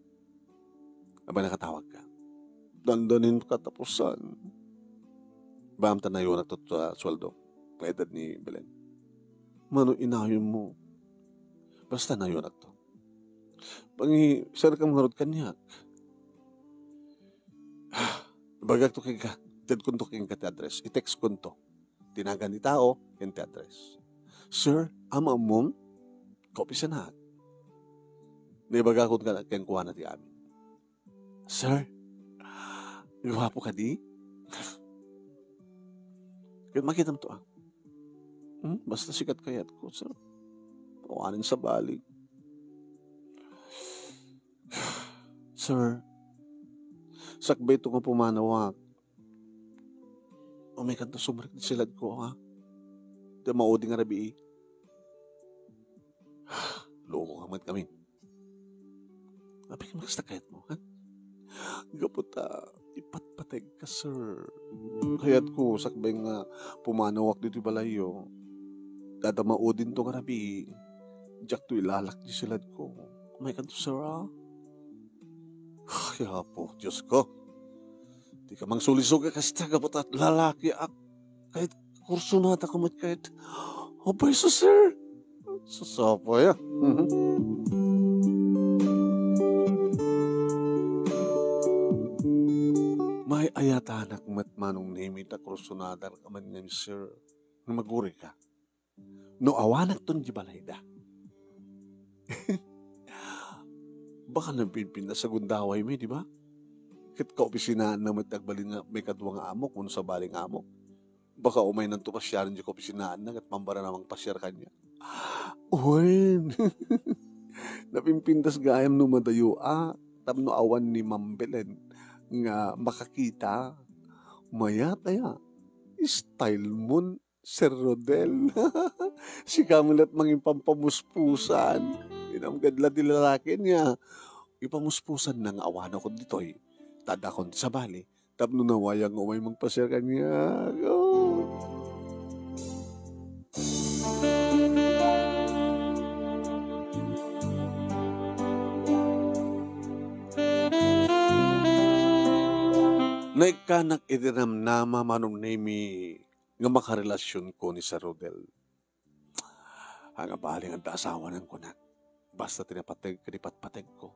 Apay, nakatawagka? Dandanin katapusan. Baam ta nayonakto ti sueldo. Nga edda ni Belen. Mano inayonmo? Basta nayonakto. Pangi-, sendkam ngarud kaniak. Ibagakto kenka, itedkonto kenka ti address. I-textkonto ti nagan ti tao ken ti address. Sir, am-ammom? Kaopisinaak. Naibagakon kenkuana ti amin. Sir, guapo kadi? Ket makitamto, a. Hmm, basta sika ti kayatko, sir. Awanen sabali. Sir, sakbay to nga pumanawak, umaykanto sumrek ti siladko, ha? Ti maudi nga rabii. Loko ka met kami. Apay nga kasta kayatmo, ha? Gapu ta ipatpategka, sir. Kayatko, sakbay nga pumanawak ditoy balayyo, ta adda maudinto nga rabii, diakto ilalak ti siladko. Umaykanto, sir, a? Ay, Apo, Diosko. Dika mangsulisog a kasta gapu ta lalakiak. Ket kursunada ka met ket. Apay, sus, sir. Sus, apay, a. Mhm. Maay-ayatanak met, Manong Nemi, ta kursunada ka met ngem, sir, nga magurika. No awanakton di balayda. Baka nagpinpintas a gundawaymi, di ba? Ket kaopisinaanna met ti agbalin nga maikadua nga amok wenno sabali nga amok. Baka umaynanto pasiaren di kaopisinaanna ket mambarana mangpasiar kaniak. Wen, napimpintas gayam no madayoak tapno awan ni Ma'am Belen nga makakita. Mayat aya, style mon, Sir Rodel. Sika met la mangipampamuspusan. Inam ket la ti lalaki ania. Ipamuspusanna nga awanakon ditoy. Ta addakon ti sabali. Tapno nawayag nga umay mangpasiar kaniak. Oh. Naikkanak iti namnama, Manong Nemi, nga makarelasionko ni Sir Rodel. Ania bale nga adda asawanan, kunak. Basta ti napateg ken ipatpategko,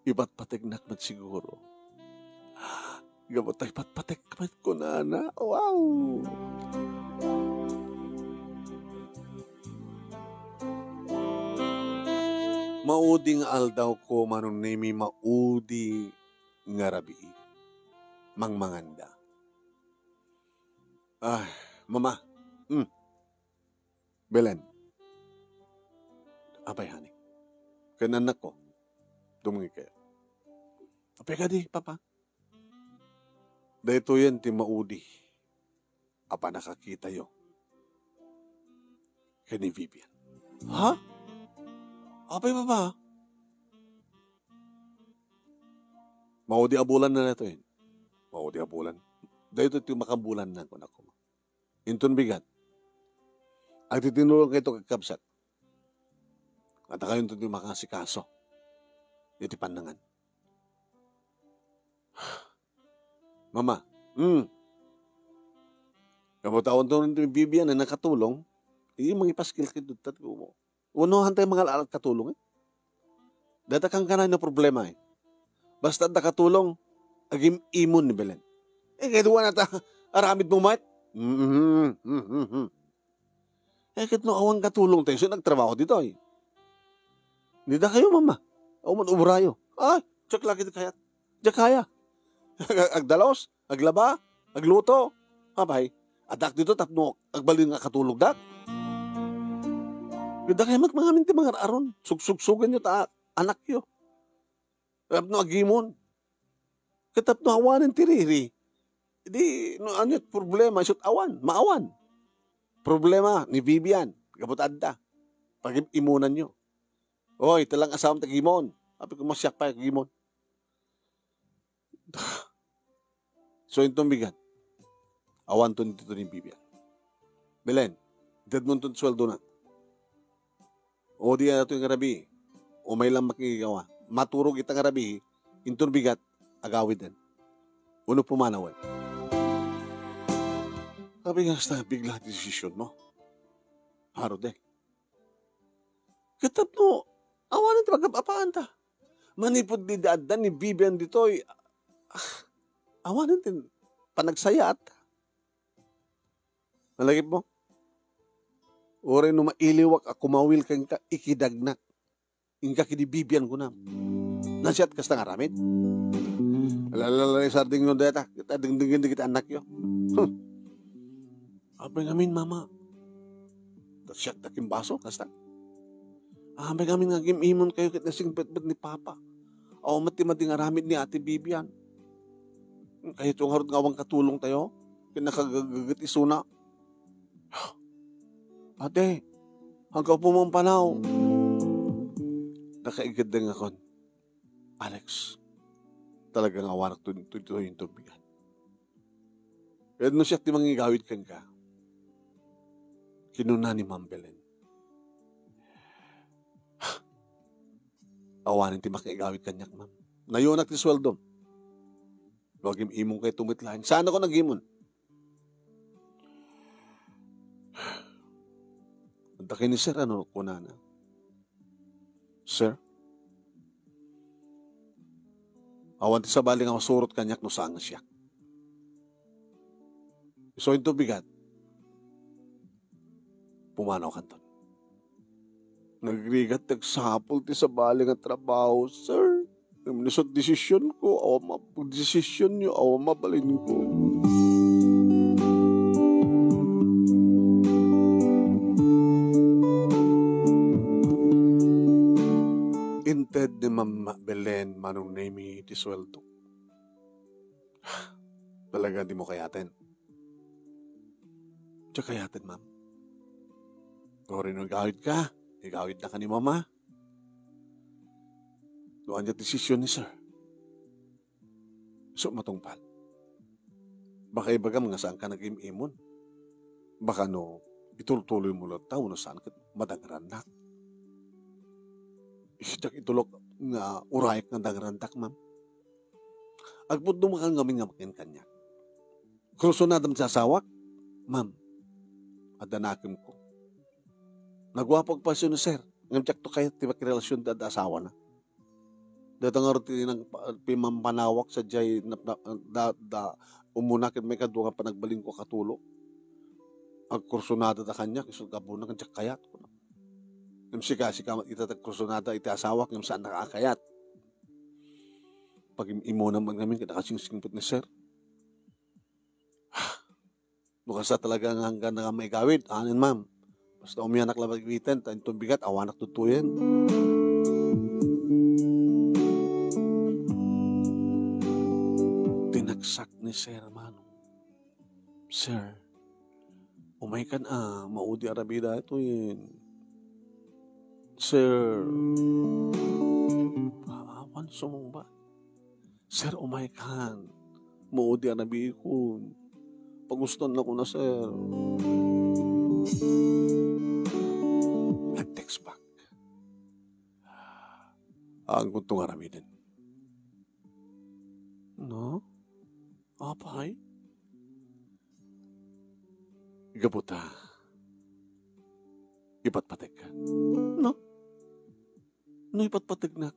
ipatpategnak met siguro. Gapu ta ipatpategka met kunana. Wow! Maudi nga aldawko, Manong Nemi, maudi nga rabii. Mangmanganda. Ah, Mama. Hmm. Belen. Apay, honey? Ken annakko. Dumngegkayo. Apay kadi, Papa? Daytoyen ti maudi a pannakakitayo ken ni Vivian. Ha? Apay, Papa? Maudi a bulanna daytoyen. Maudi a bulan. Daytoy ti makabulanna, kunak koma. Inton bigat, agtitinulongkayto, kakabsat. Adda kayonto ti makaasikaso iti pannangan. Mama, hmm. Gapu ta awan ti Vivian a nakatulong, eh, mangipaskil kay dutta ti kumo. Unohan tayo mga al-, katulong, eh. Data kang kanay no problema, eh. Basta adda katulong, agim-imon ni Belen. Eh, kay duwa na ta, aramid mo, Mike. Mm-hmm. Mm-hmm. Eh, ket no awan katulong tayo, so nagtrabaho ditoy. Ni dakayo, Mama. Awan obrayo. Ah, check lagi di kayat. Diak kaya. Agdalos, aglaba, agluto. Apay, addak dito tapno agbalin nga katulogdak. Dakayo met mangamin ti mangar-aron. Sugsugsugan yo ta anakyo. Tapno agimon. Ket tapno awanen ti riri. Di, no, ania ti problema, isut awan, maawan. Problema ni Vivian, gapu ta adda. Pagim-imunanyo. Oy, talang asawam ti agimon. Apay ko, masiak pay agimon. So, inton bigat, awanton dito ni Vivian. Belen, itedmonton ti sueldona. O di, atoy nga rabii, umay lang makigawa. Maturog ita nga rabii, inton bigat, agawiden. Uno pumanawen. Apay nga, hasta bigla ti desisyon mo. Haro de. Ket tapno, awanen ti pagkapaapaanta. Manipud di adda ni Vivian ditoy, ah, awanen ti panagsayaat. Nalagip mo? Uray no mailiwak a kumawil kenka, ikidagnak. Inka kidi Vivian kunam. Nasiat kasta nga aramid? Ala, ala, ala, sarding no dayta. Kita dingdingin di kita anak yo. Hmm. Apay ngamin, Mama. Ta siak ta kimbaso, kasta. Apay ngamin nga agim-imon kayo ket nasingpetpet ni Papa. Awan met ti madi nga aramid ni Ate Vivian. Kayatyo ngarud nga awan katulong tayo. Ken nakagagaget isuna. Ate, aggapu man panaw. Nakaigid nga kon. Alex, talaga nga awanak to, to, to, to, bigat. Ket no siak ti mangigawid kenka, kinuna ni Ma'am Belen, awanen ti makaigawid kaniak, ma'am. Nayonak ti sueldom. No agim-imon kay tumit laeng. Saan ako nagimon? Adda kay ni Sir, ano, kunana. Sir, awan ti sabali nga masurot kaniak no saan nga siak. Isu inton bigat, pumanaw kanton. Nagrigat ti agsapul ti sabali nga trabaho, sir. Ngem isu ti desisionko, awan ma-, desisionyo, awan mabalinko. Inted ni Mama Belen, Manong Nemi, ti sueldo. Talaga di mo kayaten? Diak kayaten, ma'am. Uray no igawid ka, igawid na ka ni mama. No ania ti desisyon ni sir, isu matungpal. Baka ibagam nga saan ka nagim-imon. Baka no itultuloy mo latta wenno saan ket madangrannak. Diak itulok nga urayak nga dangrantak, ma'am. Agpudno man ngamin nga makin kaniak. Kursunada met ti asawak? Ma'am, adda nakemko. Naguapo agpasio ni sir, ngem diakto kayat ti makirelasion ti adda asawana. Dayta ngarud ti nang-, pimampanawak sadiay nap-, na-, da, da, umuna ket maikadua nga panagbalinko a katulong. Agkursunada ta kaniak, isu gapuna ket diak kayat, kuna. Ngem sika, sika met ita ti agkursunada iti asawak, ngem saannak a kayat. Pagim-imonam man ngamin ket nakasingsingpet ni sir. No kasta talaga nga anggan nga maigawid, anen, ma'am. Basta umianak labat iti ta inton bigat, awanak tutuyen. Tinagsak ni Sir Manong. Sir, umaykan a, maudi a rabida itoyen. Sir, awan sumungbat. Sir, umaykan. Maudi a nabiikon. Pagustoannak kuna, sir. Nag-text back. Anggunto nga aramiden. No? Apay? Gapu ta, ipatpategka. No? No ipatpategnak,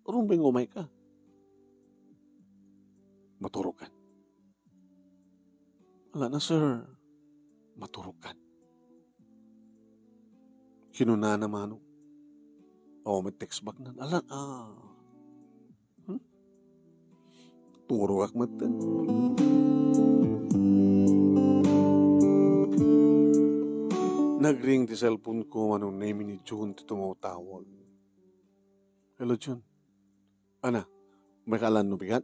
rumbeng umayka. Maturogkan. Ala na, sir. Maturogkan. Kinunana, Manong. O, may text back na. Ala, ah. Hmm? Turogak met. Nagring ti cellphone ko, Manong Nemi, ni Jun ti tumawtawag. Hello, Jun. Ana, may kaalan no bigat?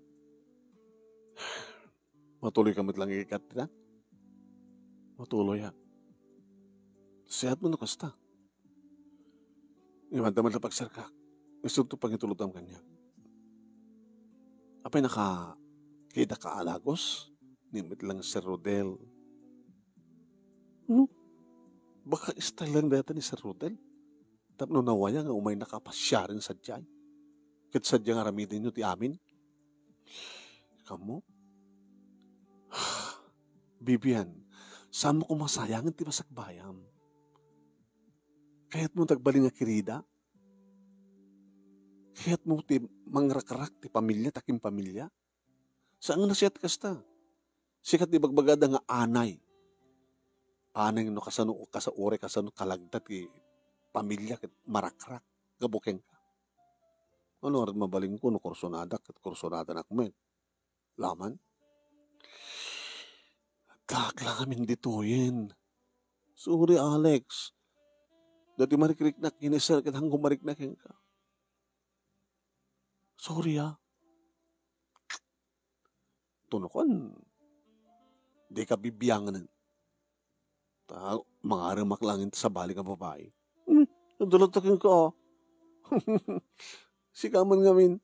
Matuloy ka met lang ikat dita? Matuloy, ha? Siat mo no kasta. Iwan ta man lang pagserkak. Isunto pangitulod am kaniak. Apay naka, kita ka alagos? Ni met lang Sir Rodel. No? Baka style lang data ni Sir Rodel. Tapno nawaya nga umay nakapasiaren sadiay. Ket sadia nga aramiden yo ti amin. Kamo? Bibian, saan mo koma sayangen ti masakbayam? Kayat mo tagbalin nga kirida? Kayat mo ti mangrakrak ti pamilya, takin pamilya? Saan nga nasiat kasta? Sika ti bagbagada nga anay. Anay no kasano, kasa-, uray kasano kalagda ti pamilya ket marakrak. Gapu kenka. Ano, arat mabalin ko no kursunadak ket kursunadanak met. Laman? Addaak lang amin ditoyen. Sorry, Alex. Dati marikriknak ken ni Sir ket haanko marikna kenka. Sorry, ah. Tunokon. Di ka bibiangan. Ta, mangaremak lang iti sabali nga babai. Hmm, nadalata kenka, ah. Sika man ngamin,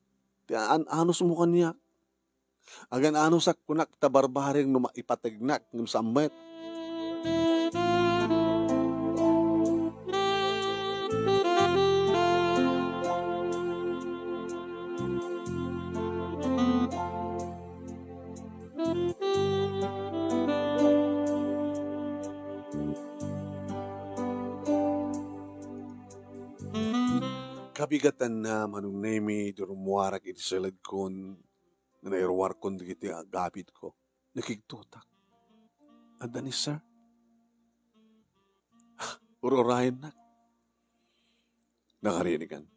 ti an-, anus mo kaniak. Agan-anusak kunak ta barbareng no maipategnak ngem saan met. Kabigatanna, Manong Nemi, idi rummuarak iti saledkon nga nairuarkon dagiti agabitko. Nakigtotak. Adda ni Sir? Ur-urayennak. Nakarinigan.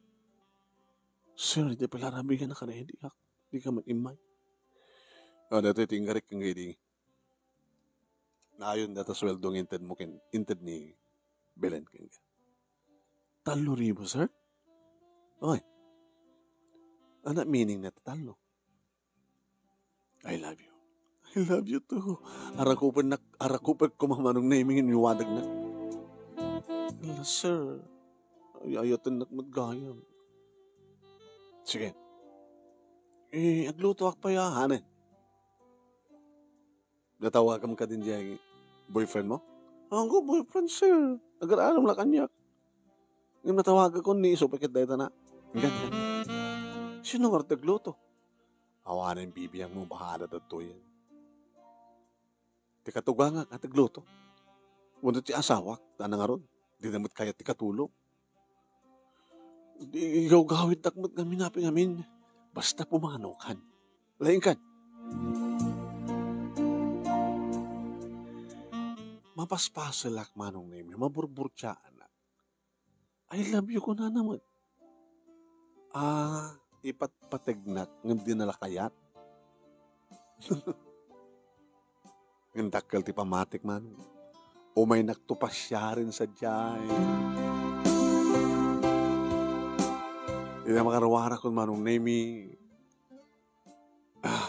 Sir, di pala rabigan nakarinigan. Di ka man immay. Ah, dati tinggarik kang gidi. Naayon data sweldo nga inted mo ken, inted ni Belen ken ka. Tallo ribu, sir? Oy. Ana meaning na tallo? I love you. I love you too. Arakupen nak, arakupek ko mamanong na imingin yung wadag na. Ala, sir. Ay, ayaten nak matgayam. Sige. Eh, agluto ak pa ya, hane. Natawagam ka din diay boyfriend mo? Anggo boyfriend, sir. Agar-aram la kaniak. Ngem natawagakon ni isu pa ket dayta na. Ganyan. Sino nga agluto? Awanen bibiangmo, bahala daytoyen. Ti katugangak a ti agluto. Wenno ti asawak, ta nangaron, dina met kayat ti katulong. Di, igawgawidnak met ngamin, apay ngamin. Basta pumanokan. Laingkan. Mapaspaselak, Manong Nemi, maburburtiaanak. "I love you," kunana met. Ah, ipatpategnak ngem dina la kayat. Ngem dakkel ti pammatik, Manong. Umaynakto pasiaren sadiay. Iti makaruarakon, Manong Nemi, ah,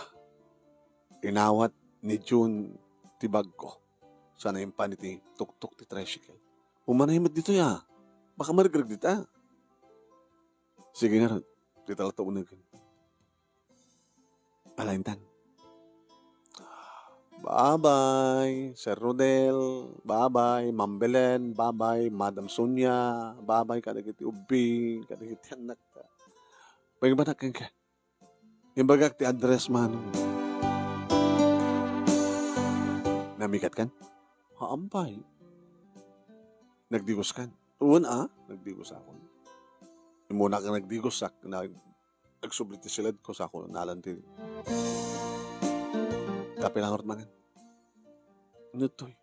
inawat ni June ti bagko. Sana impan iti tuktok ti tricycle. Umanay met ditoy, a. Baka marigreg dita. Sige ngarud, dita latta unegen. Ala intan. Bye-bye, Sir Rodel. Bye-bye, Ma'am Belen. Bye-bye, Madam Sonia. Bye-bye kadagiti ubbing, kadagiti annakta. Pagbanak kenka. Imbagak ti address, Manong. Namikatkan? Haam pay. Nagdigoskan? Wen a, nagdigosakon. Immunak nga nagdigosak, nag-, nagsubli ti siledko, sako nalan ti kape la ngarud mangan. Ano toy?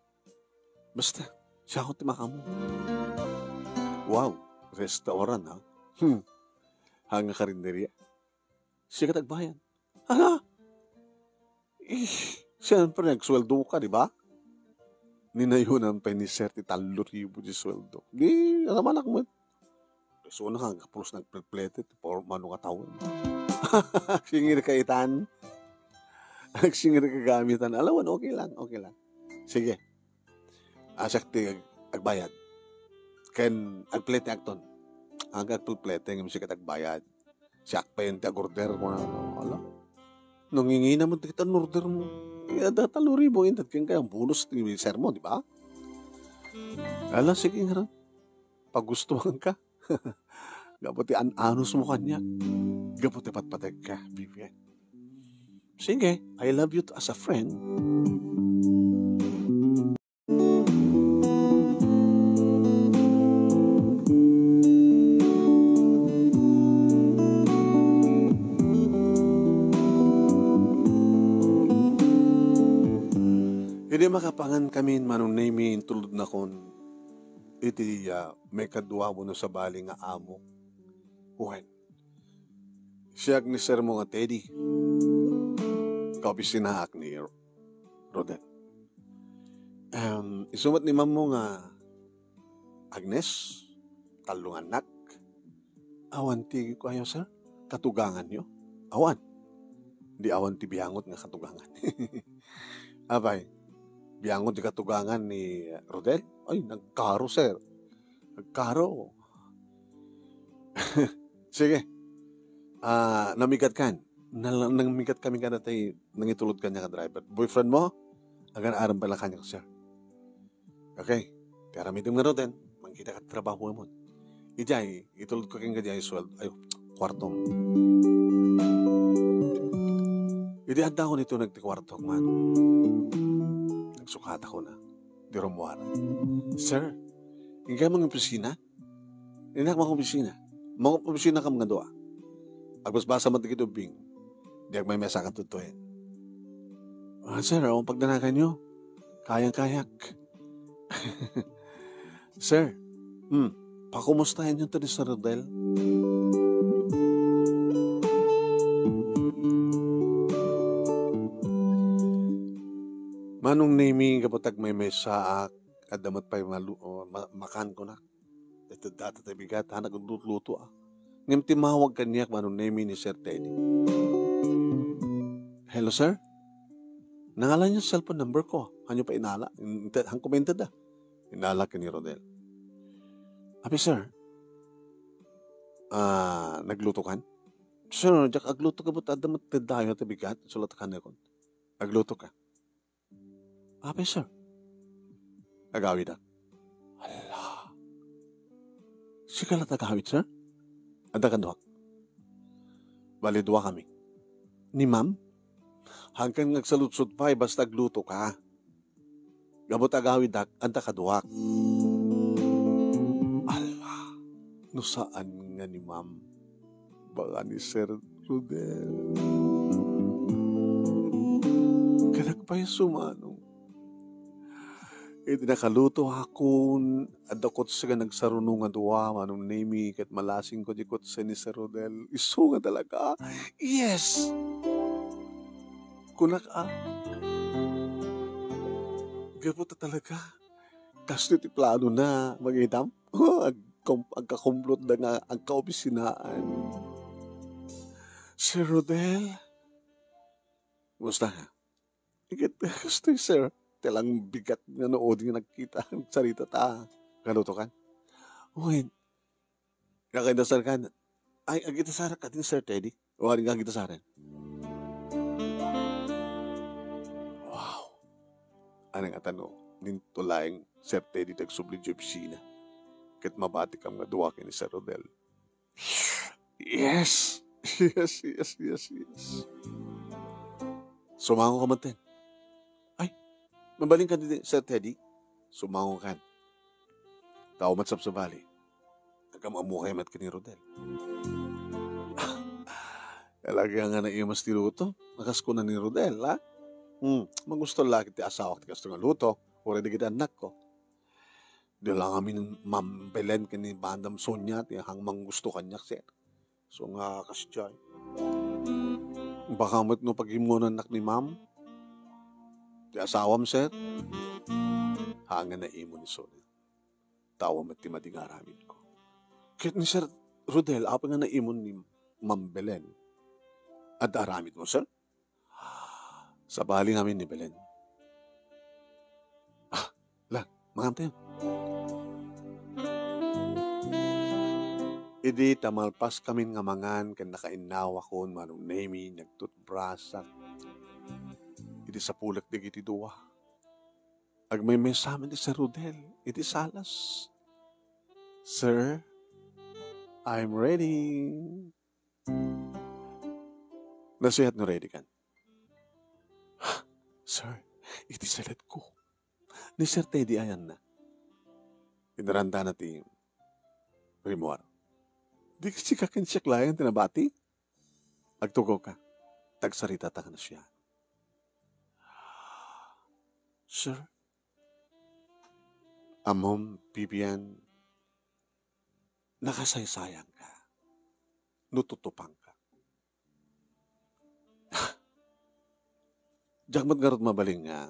Basta, sako ti makaammo. Wow, restaurant, ha? Hmm. Haan nga karinderia. Sika ti agbayad. Hala! Eh, siyempre, nagsueldo ka, di ba? Ninayonan pay ni Sir ti tallo ribu ti sueldo. Di, asamanak met. Presona ka, pulos nagpleplete, ti por-, mano nga tawen. Agsingir ka itan. Agsingir ka gamitan. Ala wen, okay lang, okay lang. Sige. Siak ti ag-, agbayad. Ken agplete akton. Aga agpleplete ngem sika ti agbayad. Siak pay ti agorder, kunana. Ala. Nangingina met dagiti order mo. Eh, adda tallo ribu inted kenka bonus ti sir mo, di ba? Ala, sige ngarud. Pagustuhan ka. Gapu ti an-anus mo kaniak. Gapu ti patpategka, Vivian. Sige, I love you as a friend. Idi makapangan kami, Manong Nemi, intulodnakon iti, ah, maikadua wenno sabali nga amo. Wen, siak ni Sir mo nga Teddy. Kaopisinaak ni Rodel. Em, isu met ni Ma'am mo nga Agnes, tallo nga annak. Awan ti, kuayo, sir? Katuganganyo? Awan. Di awan ti biangot nga katugangan. Apay, biangot ti katugangan ni Rodel? Ay, nagkaro, sir. Nagkaro. Sige. Ah, namigatkan. Nal-, namigat kami kada tay nangitulod kaniak a driver. Boyfriend mo? Agan-aram pala kaniak, sir. Okay. Ti aramidem ngaruden, mangkita ka ti trabaho mo. Idiay, itulod ko kenka diay suweldo, ay, kuartom. Idi adda ko nito nagti kuartok man. Nagsukat ako na. Di rummuar. Sir, ingka mang opisina? Inak mang opisina. Mang opisina kam nga dua. Agbasbasa man dagiti ubbing. Di agmaymaysa kan tuttuyen. Ah, sir, ang pagdanagan nyo, kayang-kayak. Sir, hmm, pakumustahin nyo to ni Sir Rodel. Manong Nemi, kapatag may may saak, adda met pay malu-, o, ma-, makan ko na. Iti data ti bigat, ha, naglutluto, ah. Ngem timmawag kaniak, Manong Nemi, ni Sir Teddy. Hello, sir? Nangalan niyo sa cellphone number ko. Hanyo pa inala? Inte-, han kuminted, ah. Inala ken ni Rodel. Abi, sir. Ah, nagluto kan? Sir, diak agluto ka, but adda met ti dayo ti bigat. Sulat ka na kun. Agluto ka. Apay, sir? Agawidak. Hala. Sika la tagawid, sir? Adda kaduak. Bali, dua kami. ni Ma'am? Haankan nga agsaludsod pay basta aglutoka. Gapu ta agawidak, adda kaduak. Ala, no saan nga ni Ma'am, baka ni Sir Rodel. Kanak pay sumano. Iti nakaluto akon, adda kotse nga nagsaruno nga dua, Manong Nemy, ket malasing ko di kotse ni Sir Rodel. Isu nga talaga. Yes! Kunak, ah. Gapu ta talaga. Kastoy ti plano na, mangitam. Agkom-, agkakumplot da nga agkaopisinaan. Sir Rodel? Kumusta? Iket, kastoy, sir. Ti lang bigat nga no odi nga nagkita, nagsarita ta. Kaluto kan? Uy, kakaindasan kan? Ay, agita sara ka din, Sir Teddy. O, aring agita sara. Wow. Anang atano, ninto laeng Sir Teddy dagsubli di opisina. Ket mabati kam nga dua ken ni Sir Rodel. Yes! Yes, yes, yes, yes. Sumango ka man, ten. Ay, mabalin ka didi, Sir Teddy? Sumango kan. Tao met sabsabali. Agam-ammo kay met ken ni Rodel. Talaga nga naimas ti luto. Nakas ko na ni Rodel, ha? Hmm, magusto lagi ti asawak ti kasto nga luto. Uray dagiti annakko. Di lang amin Ma'am Belen ken ni Madam Sonia ti hang manggusto kaniak, sir. So nga, kasdiay. Baka met no pagimmuannak ni Ma'am, ti asawam, sir, haan nga naimon ni Sonia. Tao met ti madi nga aramidko. Ket ni Sir Rodel, apay nga naimon ni Ma'am Belen? Adda aramidmo, sir? Sabali ngamin ni Belen. Ah, la, mangan tayo. Idi ta malpas kamin nga mangan ken nakainnawakon, Manong Nemy, nagtutbrasak. Idi sapulek dagiti dua. Agmaymaysamin ni Sir Rodel iti salas. "Sir, I'm ready." Nasihat no ready kan. "Sir, iti salatko." Ni Sir Teddy ayanna. Inarandana ti rimmuar. Di kasi ka ken siak laeng ti nabati? Agtugaw ka. Tagsarita ta ken siak. "Sir, ammom, Vivian, nakasaysayangka no tutupangka." Diak met ngarud mabalin nga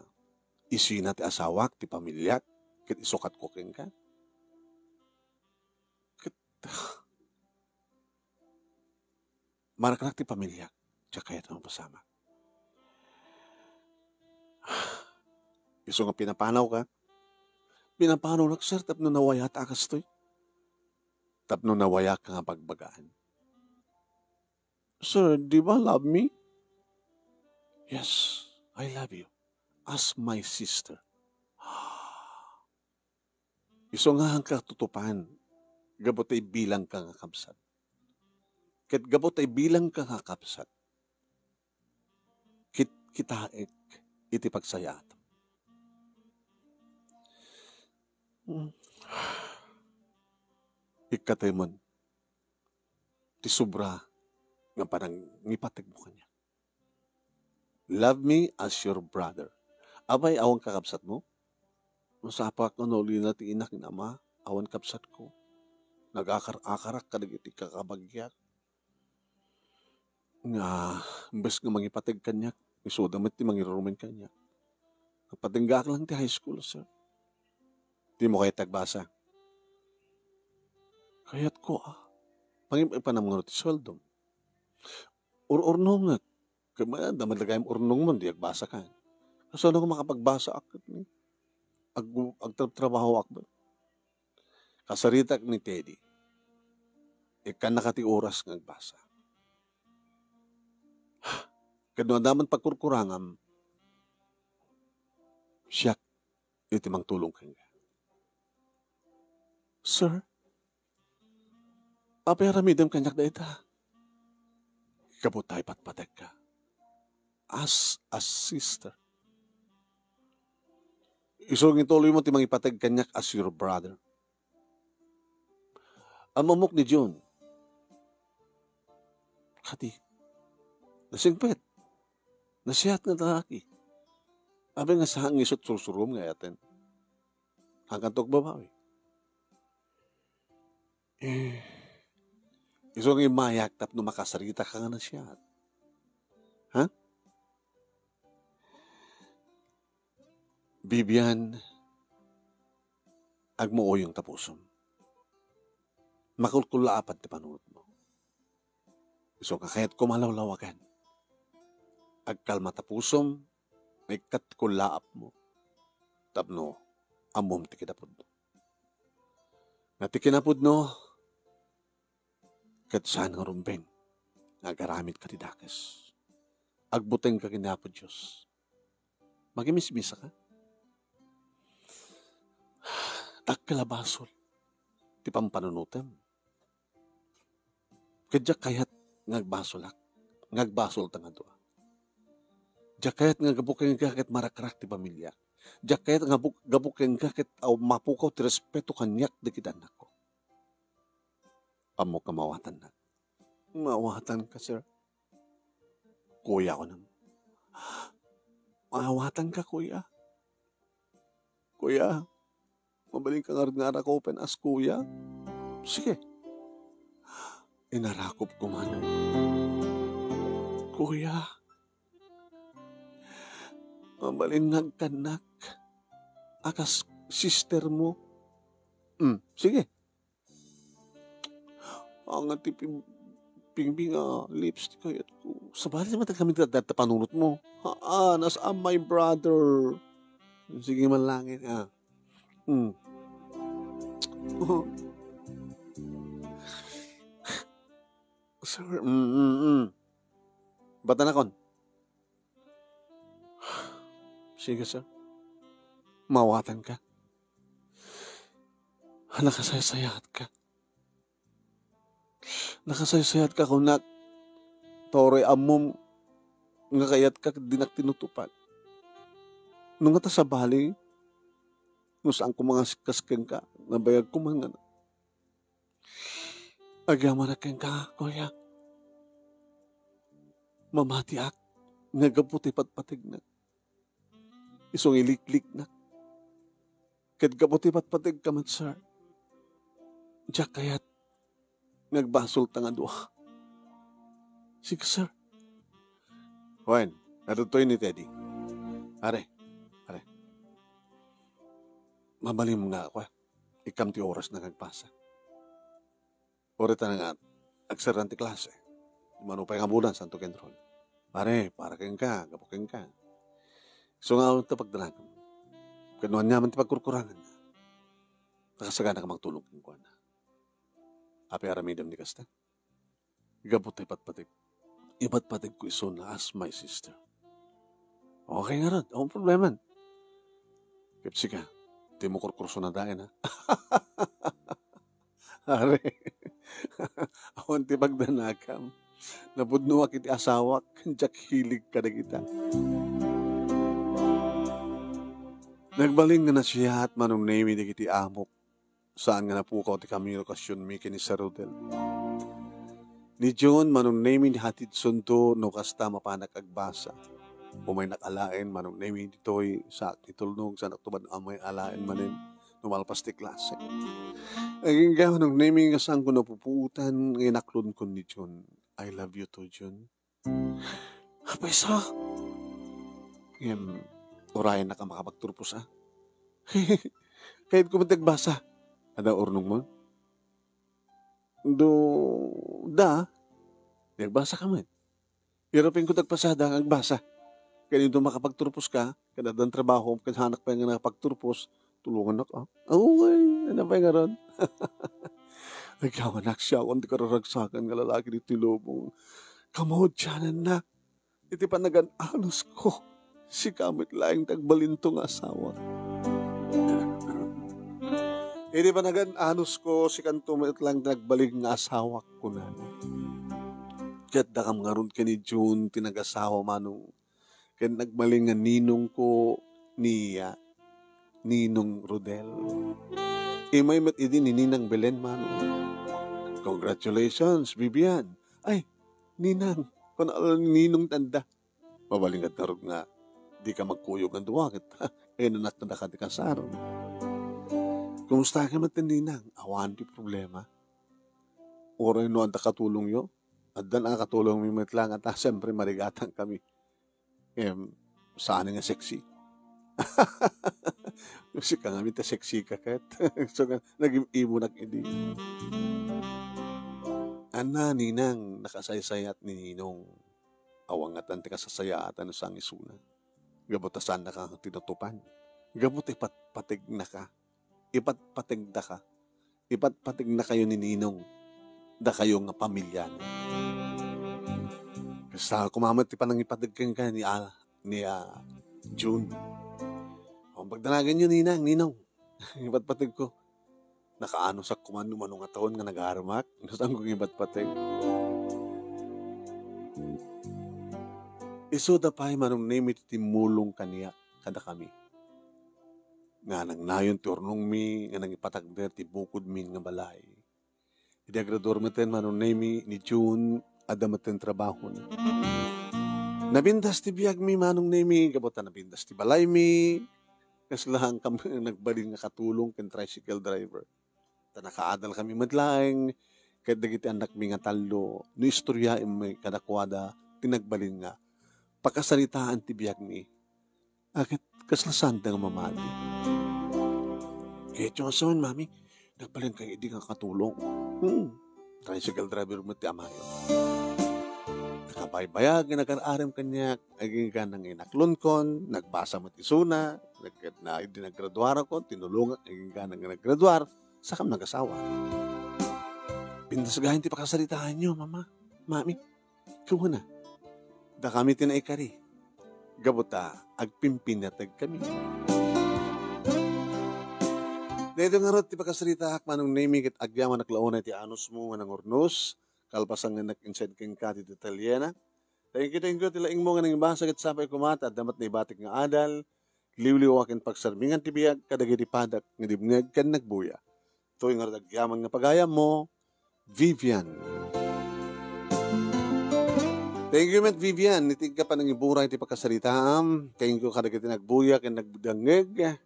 isuna ti asawak, ti pamiliak, ket isukatko kenka. Ket, maraknak ti pamiliak, diak kayat a mapasamak. Isu nga pinapanawka, pinapanawnak, sir, tapno nawayata a kastoy. Tapno nawayaka nga bagbagaan. "Sir, di ba love me?" "Yes, I love you. As my sister." Isu nga haanka tutupan, gapu ta ibilangka nga kabsat. Ket gapu ta ibilangka nga kabsat, kitkitaek iti pagsayaatam. Hmm. Ikkatayon ti sobra nga panangipategmo kaniak. "Love me as your brother." Apay, awan kakabsatmo? Masapulak nga naulina ti ina ken ama, awan kabsatko. Nagakar-akarak kadagiti kakabagiak. Nga, imbes nga mangipateg kaniak, isuda met ti mangirurumen kaniak. Nagpatinggaak lang ti high school, sir. Dimo kayat agbasa? Kayatko, ah. Pangim-ipanam nga ti sueldom. Ur-urnongek. Kaya, damag lagay mo urnong mo, di agbasa ka. Kasano nga makapagbasaak? Ag-, agtrabahoak ba? Kasaritak ni Teddy. Ikkannaka ti oras nga agbasa. Ket no adda man pagkurkurangam, siak iti mangtulong kenka. Sir, apay aramidem kaniak dayta? Gapu ta ipatpategka. as a sister. Isu nga ituloy mo ti mangipateg kaniak as your brother. Ammomok ni June. Kadi, nasingpet. Nasiat nga lalaki. Apay nga saan nga isut' sursurom nga ayaten. Haganto agbabawi. Eh, isu nga immayak tapno makasarita ka nga nasiat. Ha? Vivian, agmuuyong ta pusom. Makulkullaapan ti panunotmo. Isu nga kayatko malawlawagan. Agkalma ta pusom, maikkat ti kullaapmo. Tapno ammom ti kinapudno. Nga ti kinapudno, ket saan nga rumbeng nga agaramidka ti dakes. Agbutengka ken Apo Dios. Makimismisa ka. Dakkel a basol ti pampanunotem. Ket diak kayat nga agbasolak, nga agbasolta nga dua. Diak kayat nga gapu kenka ket marakrak ti pamiliak. Diak kayat nga bu-, gapu kenka ket aw-, mapukaw ti respeto kaniak dagiti annakko. Ammok nga maawatannak. Maawatanka, sir. Kuya, kunam. Maawatanka, kuya. Kuya, mabalinka ngarud nga arakupen as kuya? Sige. Inarakupko man. Kuya, mabalin nga agkannak a kas sister mo? Hmm, sige. Anga ti pim-, pingping a lips ti kayatko. Sabali naman ti kami ti adda ta panunot mo. Haan, as a my brother. Sige man langit, ah. Hmm. Sir, mm, mm, mm. Batanakon. Sige, sir. Maawatanka. Nakasaysayaatka. Nakasaysayaatka, kunak. Ta uray ammom nga kayatka ket dinak tinutupad. No ngata sabali, no saanko mangasikkas kenka, nabayagko man nga agyamanak kenka, kuya. Mamatiak nga gapu ti patpategnak. Isu nga ilikliknak. Ket gapu ti patpategka met, sir, diak kayat nga agbasolta nga dua. Sige, sir. Wen, adtoy ni Teddy. Are, are. Mabalin nga, kua, ikkam ti oras nga agbasa. Uray ta nga agsarraan ti klase. Mano pay nga bulan, santo ken Ron. Pare, para kenka, gapu kenka. Isu nga awan ta pagdanagan. Ken no aniaman ti pagkurkurangan, nakasagana ka magtulong kenkuana. Apay aramidem ni kasta? Gapu ta ipatpateg. Ipatpategko isuna as my sister. Okay ngarud, awan problema. Ket sika, dimo kurkursonadaen, ha? Are, awan ti pagdanagam. Napudnoak iti asawak, diak hilig kadagita. Nagbalin nga nasiat, Manong Nemi, dagiti amok. Saan nga napukaw ti communicationmi ken ni Sir Rodel. Ni June, Manong Nemi, ni hatidsunto no kasta mapanak agbasa. Umaynak alaen, Manong Nemi, ditoy, saak ti tulnog, saanak tuban umay alaen manen no malpas ti klase. Agingga, Manong Nemi, nga saanko napupuotan nga inaklonko ni June. I love you too, June. Apay sa? Ngem, urayennak a makapagturpos, a. Kayatko met ti agbasa. Adda urnongmo? Do, da. Di agbasa ka met. Irupingko ti agpasada nga agbasa. Ken inton makapagturpos ka, ken addan trabahom, ken saanak pay nga nakapagturpos, tulongannak, a. Uy, ania pay ngarud? Agyawanak, siakon ti kararagsakan nga lalaki ditoy lubong. Kamaudiananna, iti panagan-anusko, sika met laeng ti agbalinto nga asawa. Iti panagan-anusko, sikanto met laeng ti nagbalin nga asawak, kunana. Ket dakam ngarud ken ni June ti nagasawa, Manong. Ket nagbalin nga ninongko ni, ah, Ninong Rodel. Immay met idi ni Ninang Belen, Manong. "Congratulations, Vivian." "Ay, Ninang," kuna ni Ninong tanda. Mabalin ngarud nga dika magkuyog nga dua ket inanakda ka ti kasar. "Kumusta ka met, Ninang?" "Awan ti problema. Uray no adda katulongyo, addan a katulongmi met laeng ta, siyempre, marigatan kami. Em, saan nga sexy?" Sika ngamin ta sexy ka ket. So, nga, nagim-imunak idi. Anna, Ninang, nakasaysayat ni Ninong. Awan ngatan ti kasasayaatan no sangisuna. Gapu ta saannaka nga tinutupan. Gapu ta ipatpategnaka. Ipatpategdaka. Ipatpategnakayo ni Ninong. Dakayo nga pamiliana. Kasta koma met ti panangipateg kenka ni, ah, ni, ah, June. Awan pagdanaganyo, Ninang, Ninong. Ipatpategko. Nakaanosak koma no mano nga taon nga nagarumak, no saanko nga ipatpateg. Isuda pay, Manong Nemi, ti timmulong kaniak kadakami. Nga nangnayon ti urnongmi nga nangipatagder ti bukodmi nga balay. Idi agraduar metten, Manong Nemi, ni June, adda metten trabahona. Nabintas ti biagmi, Manong Nemi, gapu ta nabintas ti balaymi. Kasla, haanka nagbalin nga katulong ken tricycle driver. Ta nakaadal kami met laeng ket dagiti annakmi nga tallo, no istoryaem kadakuada ti nagbalin nga pakasaritaan ti biagmi. A, ket kasla saanda nga mamati. Ket, "Ket, Mami, nagbalin kayo idi nga katulong." Hmm. Tricycle driver met ti amayo. Nakabaybayag nga nagar-arem kaniak, agingga nga inaklonkon, nagbasa met isuna, nag-, na, idi naggraduarakon, tinulongak, agingga nga naggraduar, saka nagasawa. Pintas gayam ti pakasaritaanyo, Mama, Mami. Kuna, dakami ti naikari. Gapu ta agpimpinategkami. Daytoy ngarud ti pakasaritaak, Manong Nemi, ket agyamanak la unay ti anusmo nga nangurnos, kalpasan nga nag-inside kenka ti detalyena. Thank you, thank you, ti laingmo nga nangibasa ket sapay koma ta adda met naibatik nga adal, liwliwa ken pagsarmingan ti biag kadagiti padak nga dimngeg ken nagbuya. Toy ngarud agyaman nga pagayammo, Vivian. Thank you met, Vivian, iti agka panangiburay ti pakasaritaam. Thank you kadagiti nagbuya ken nagdangngeg.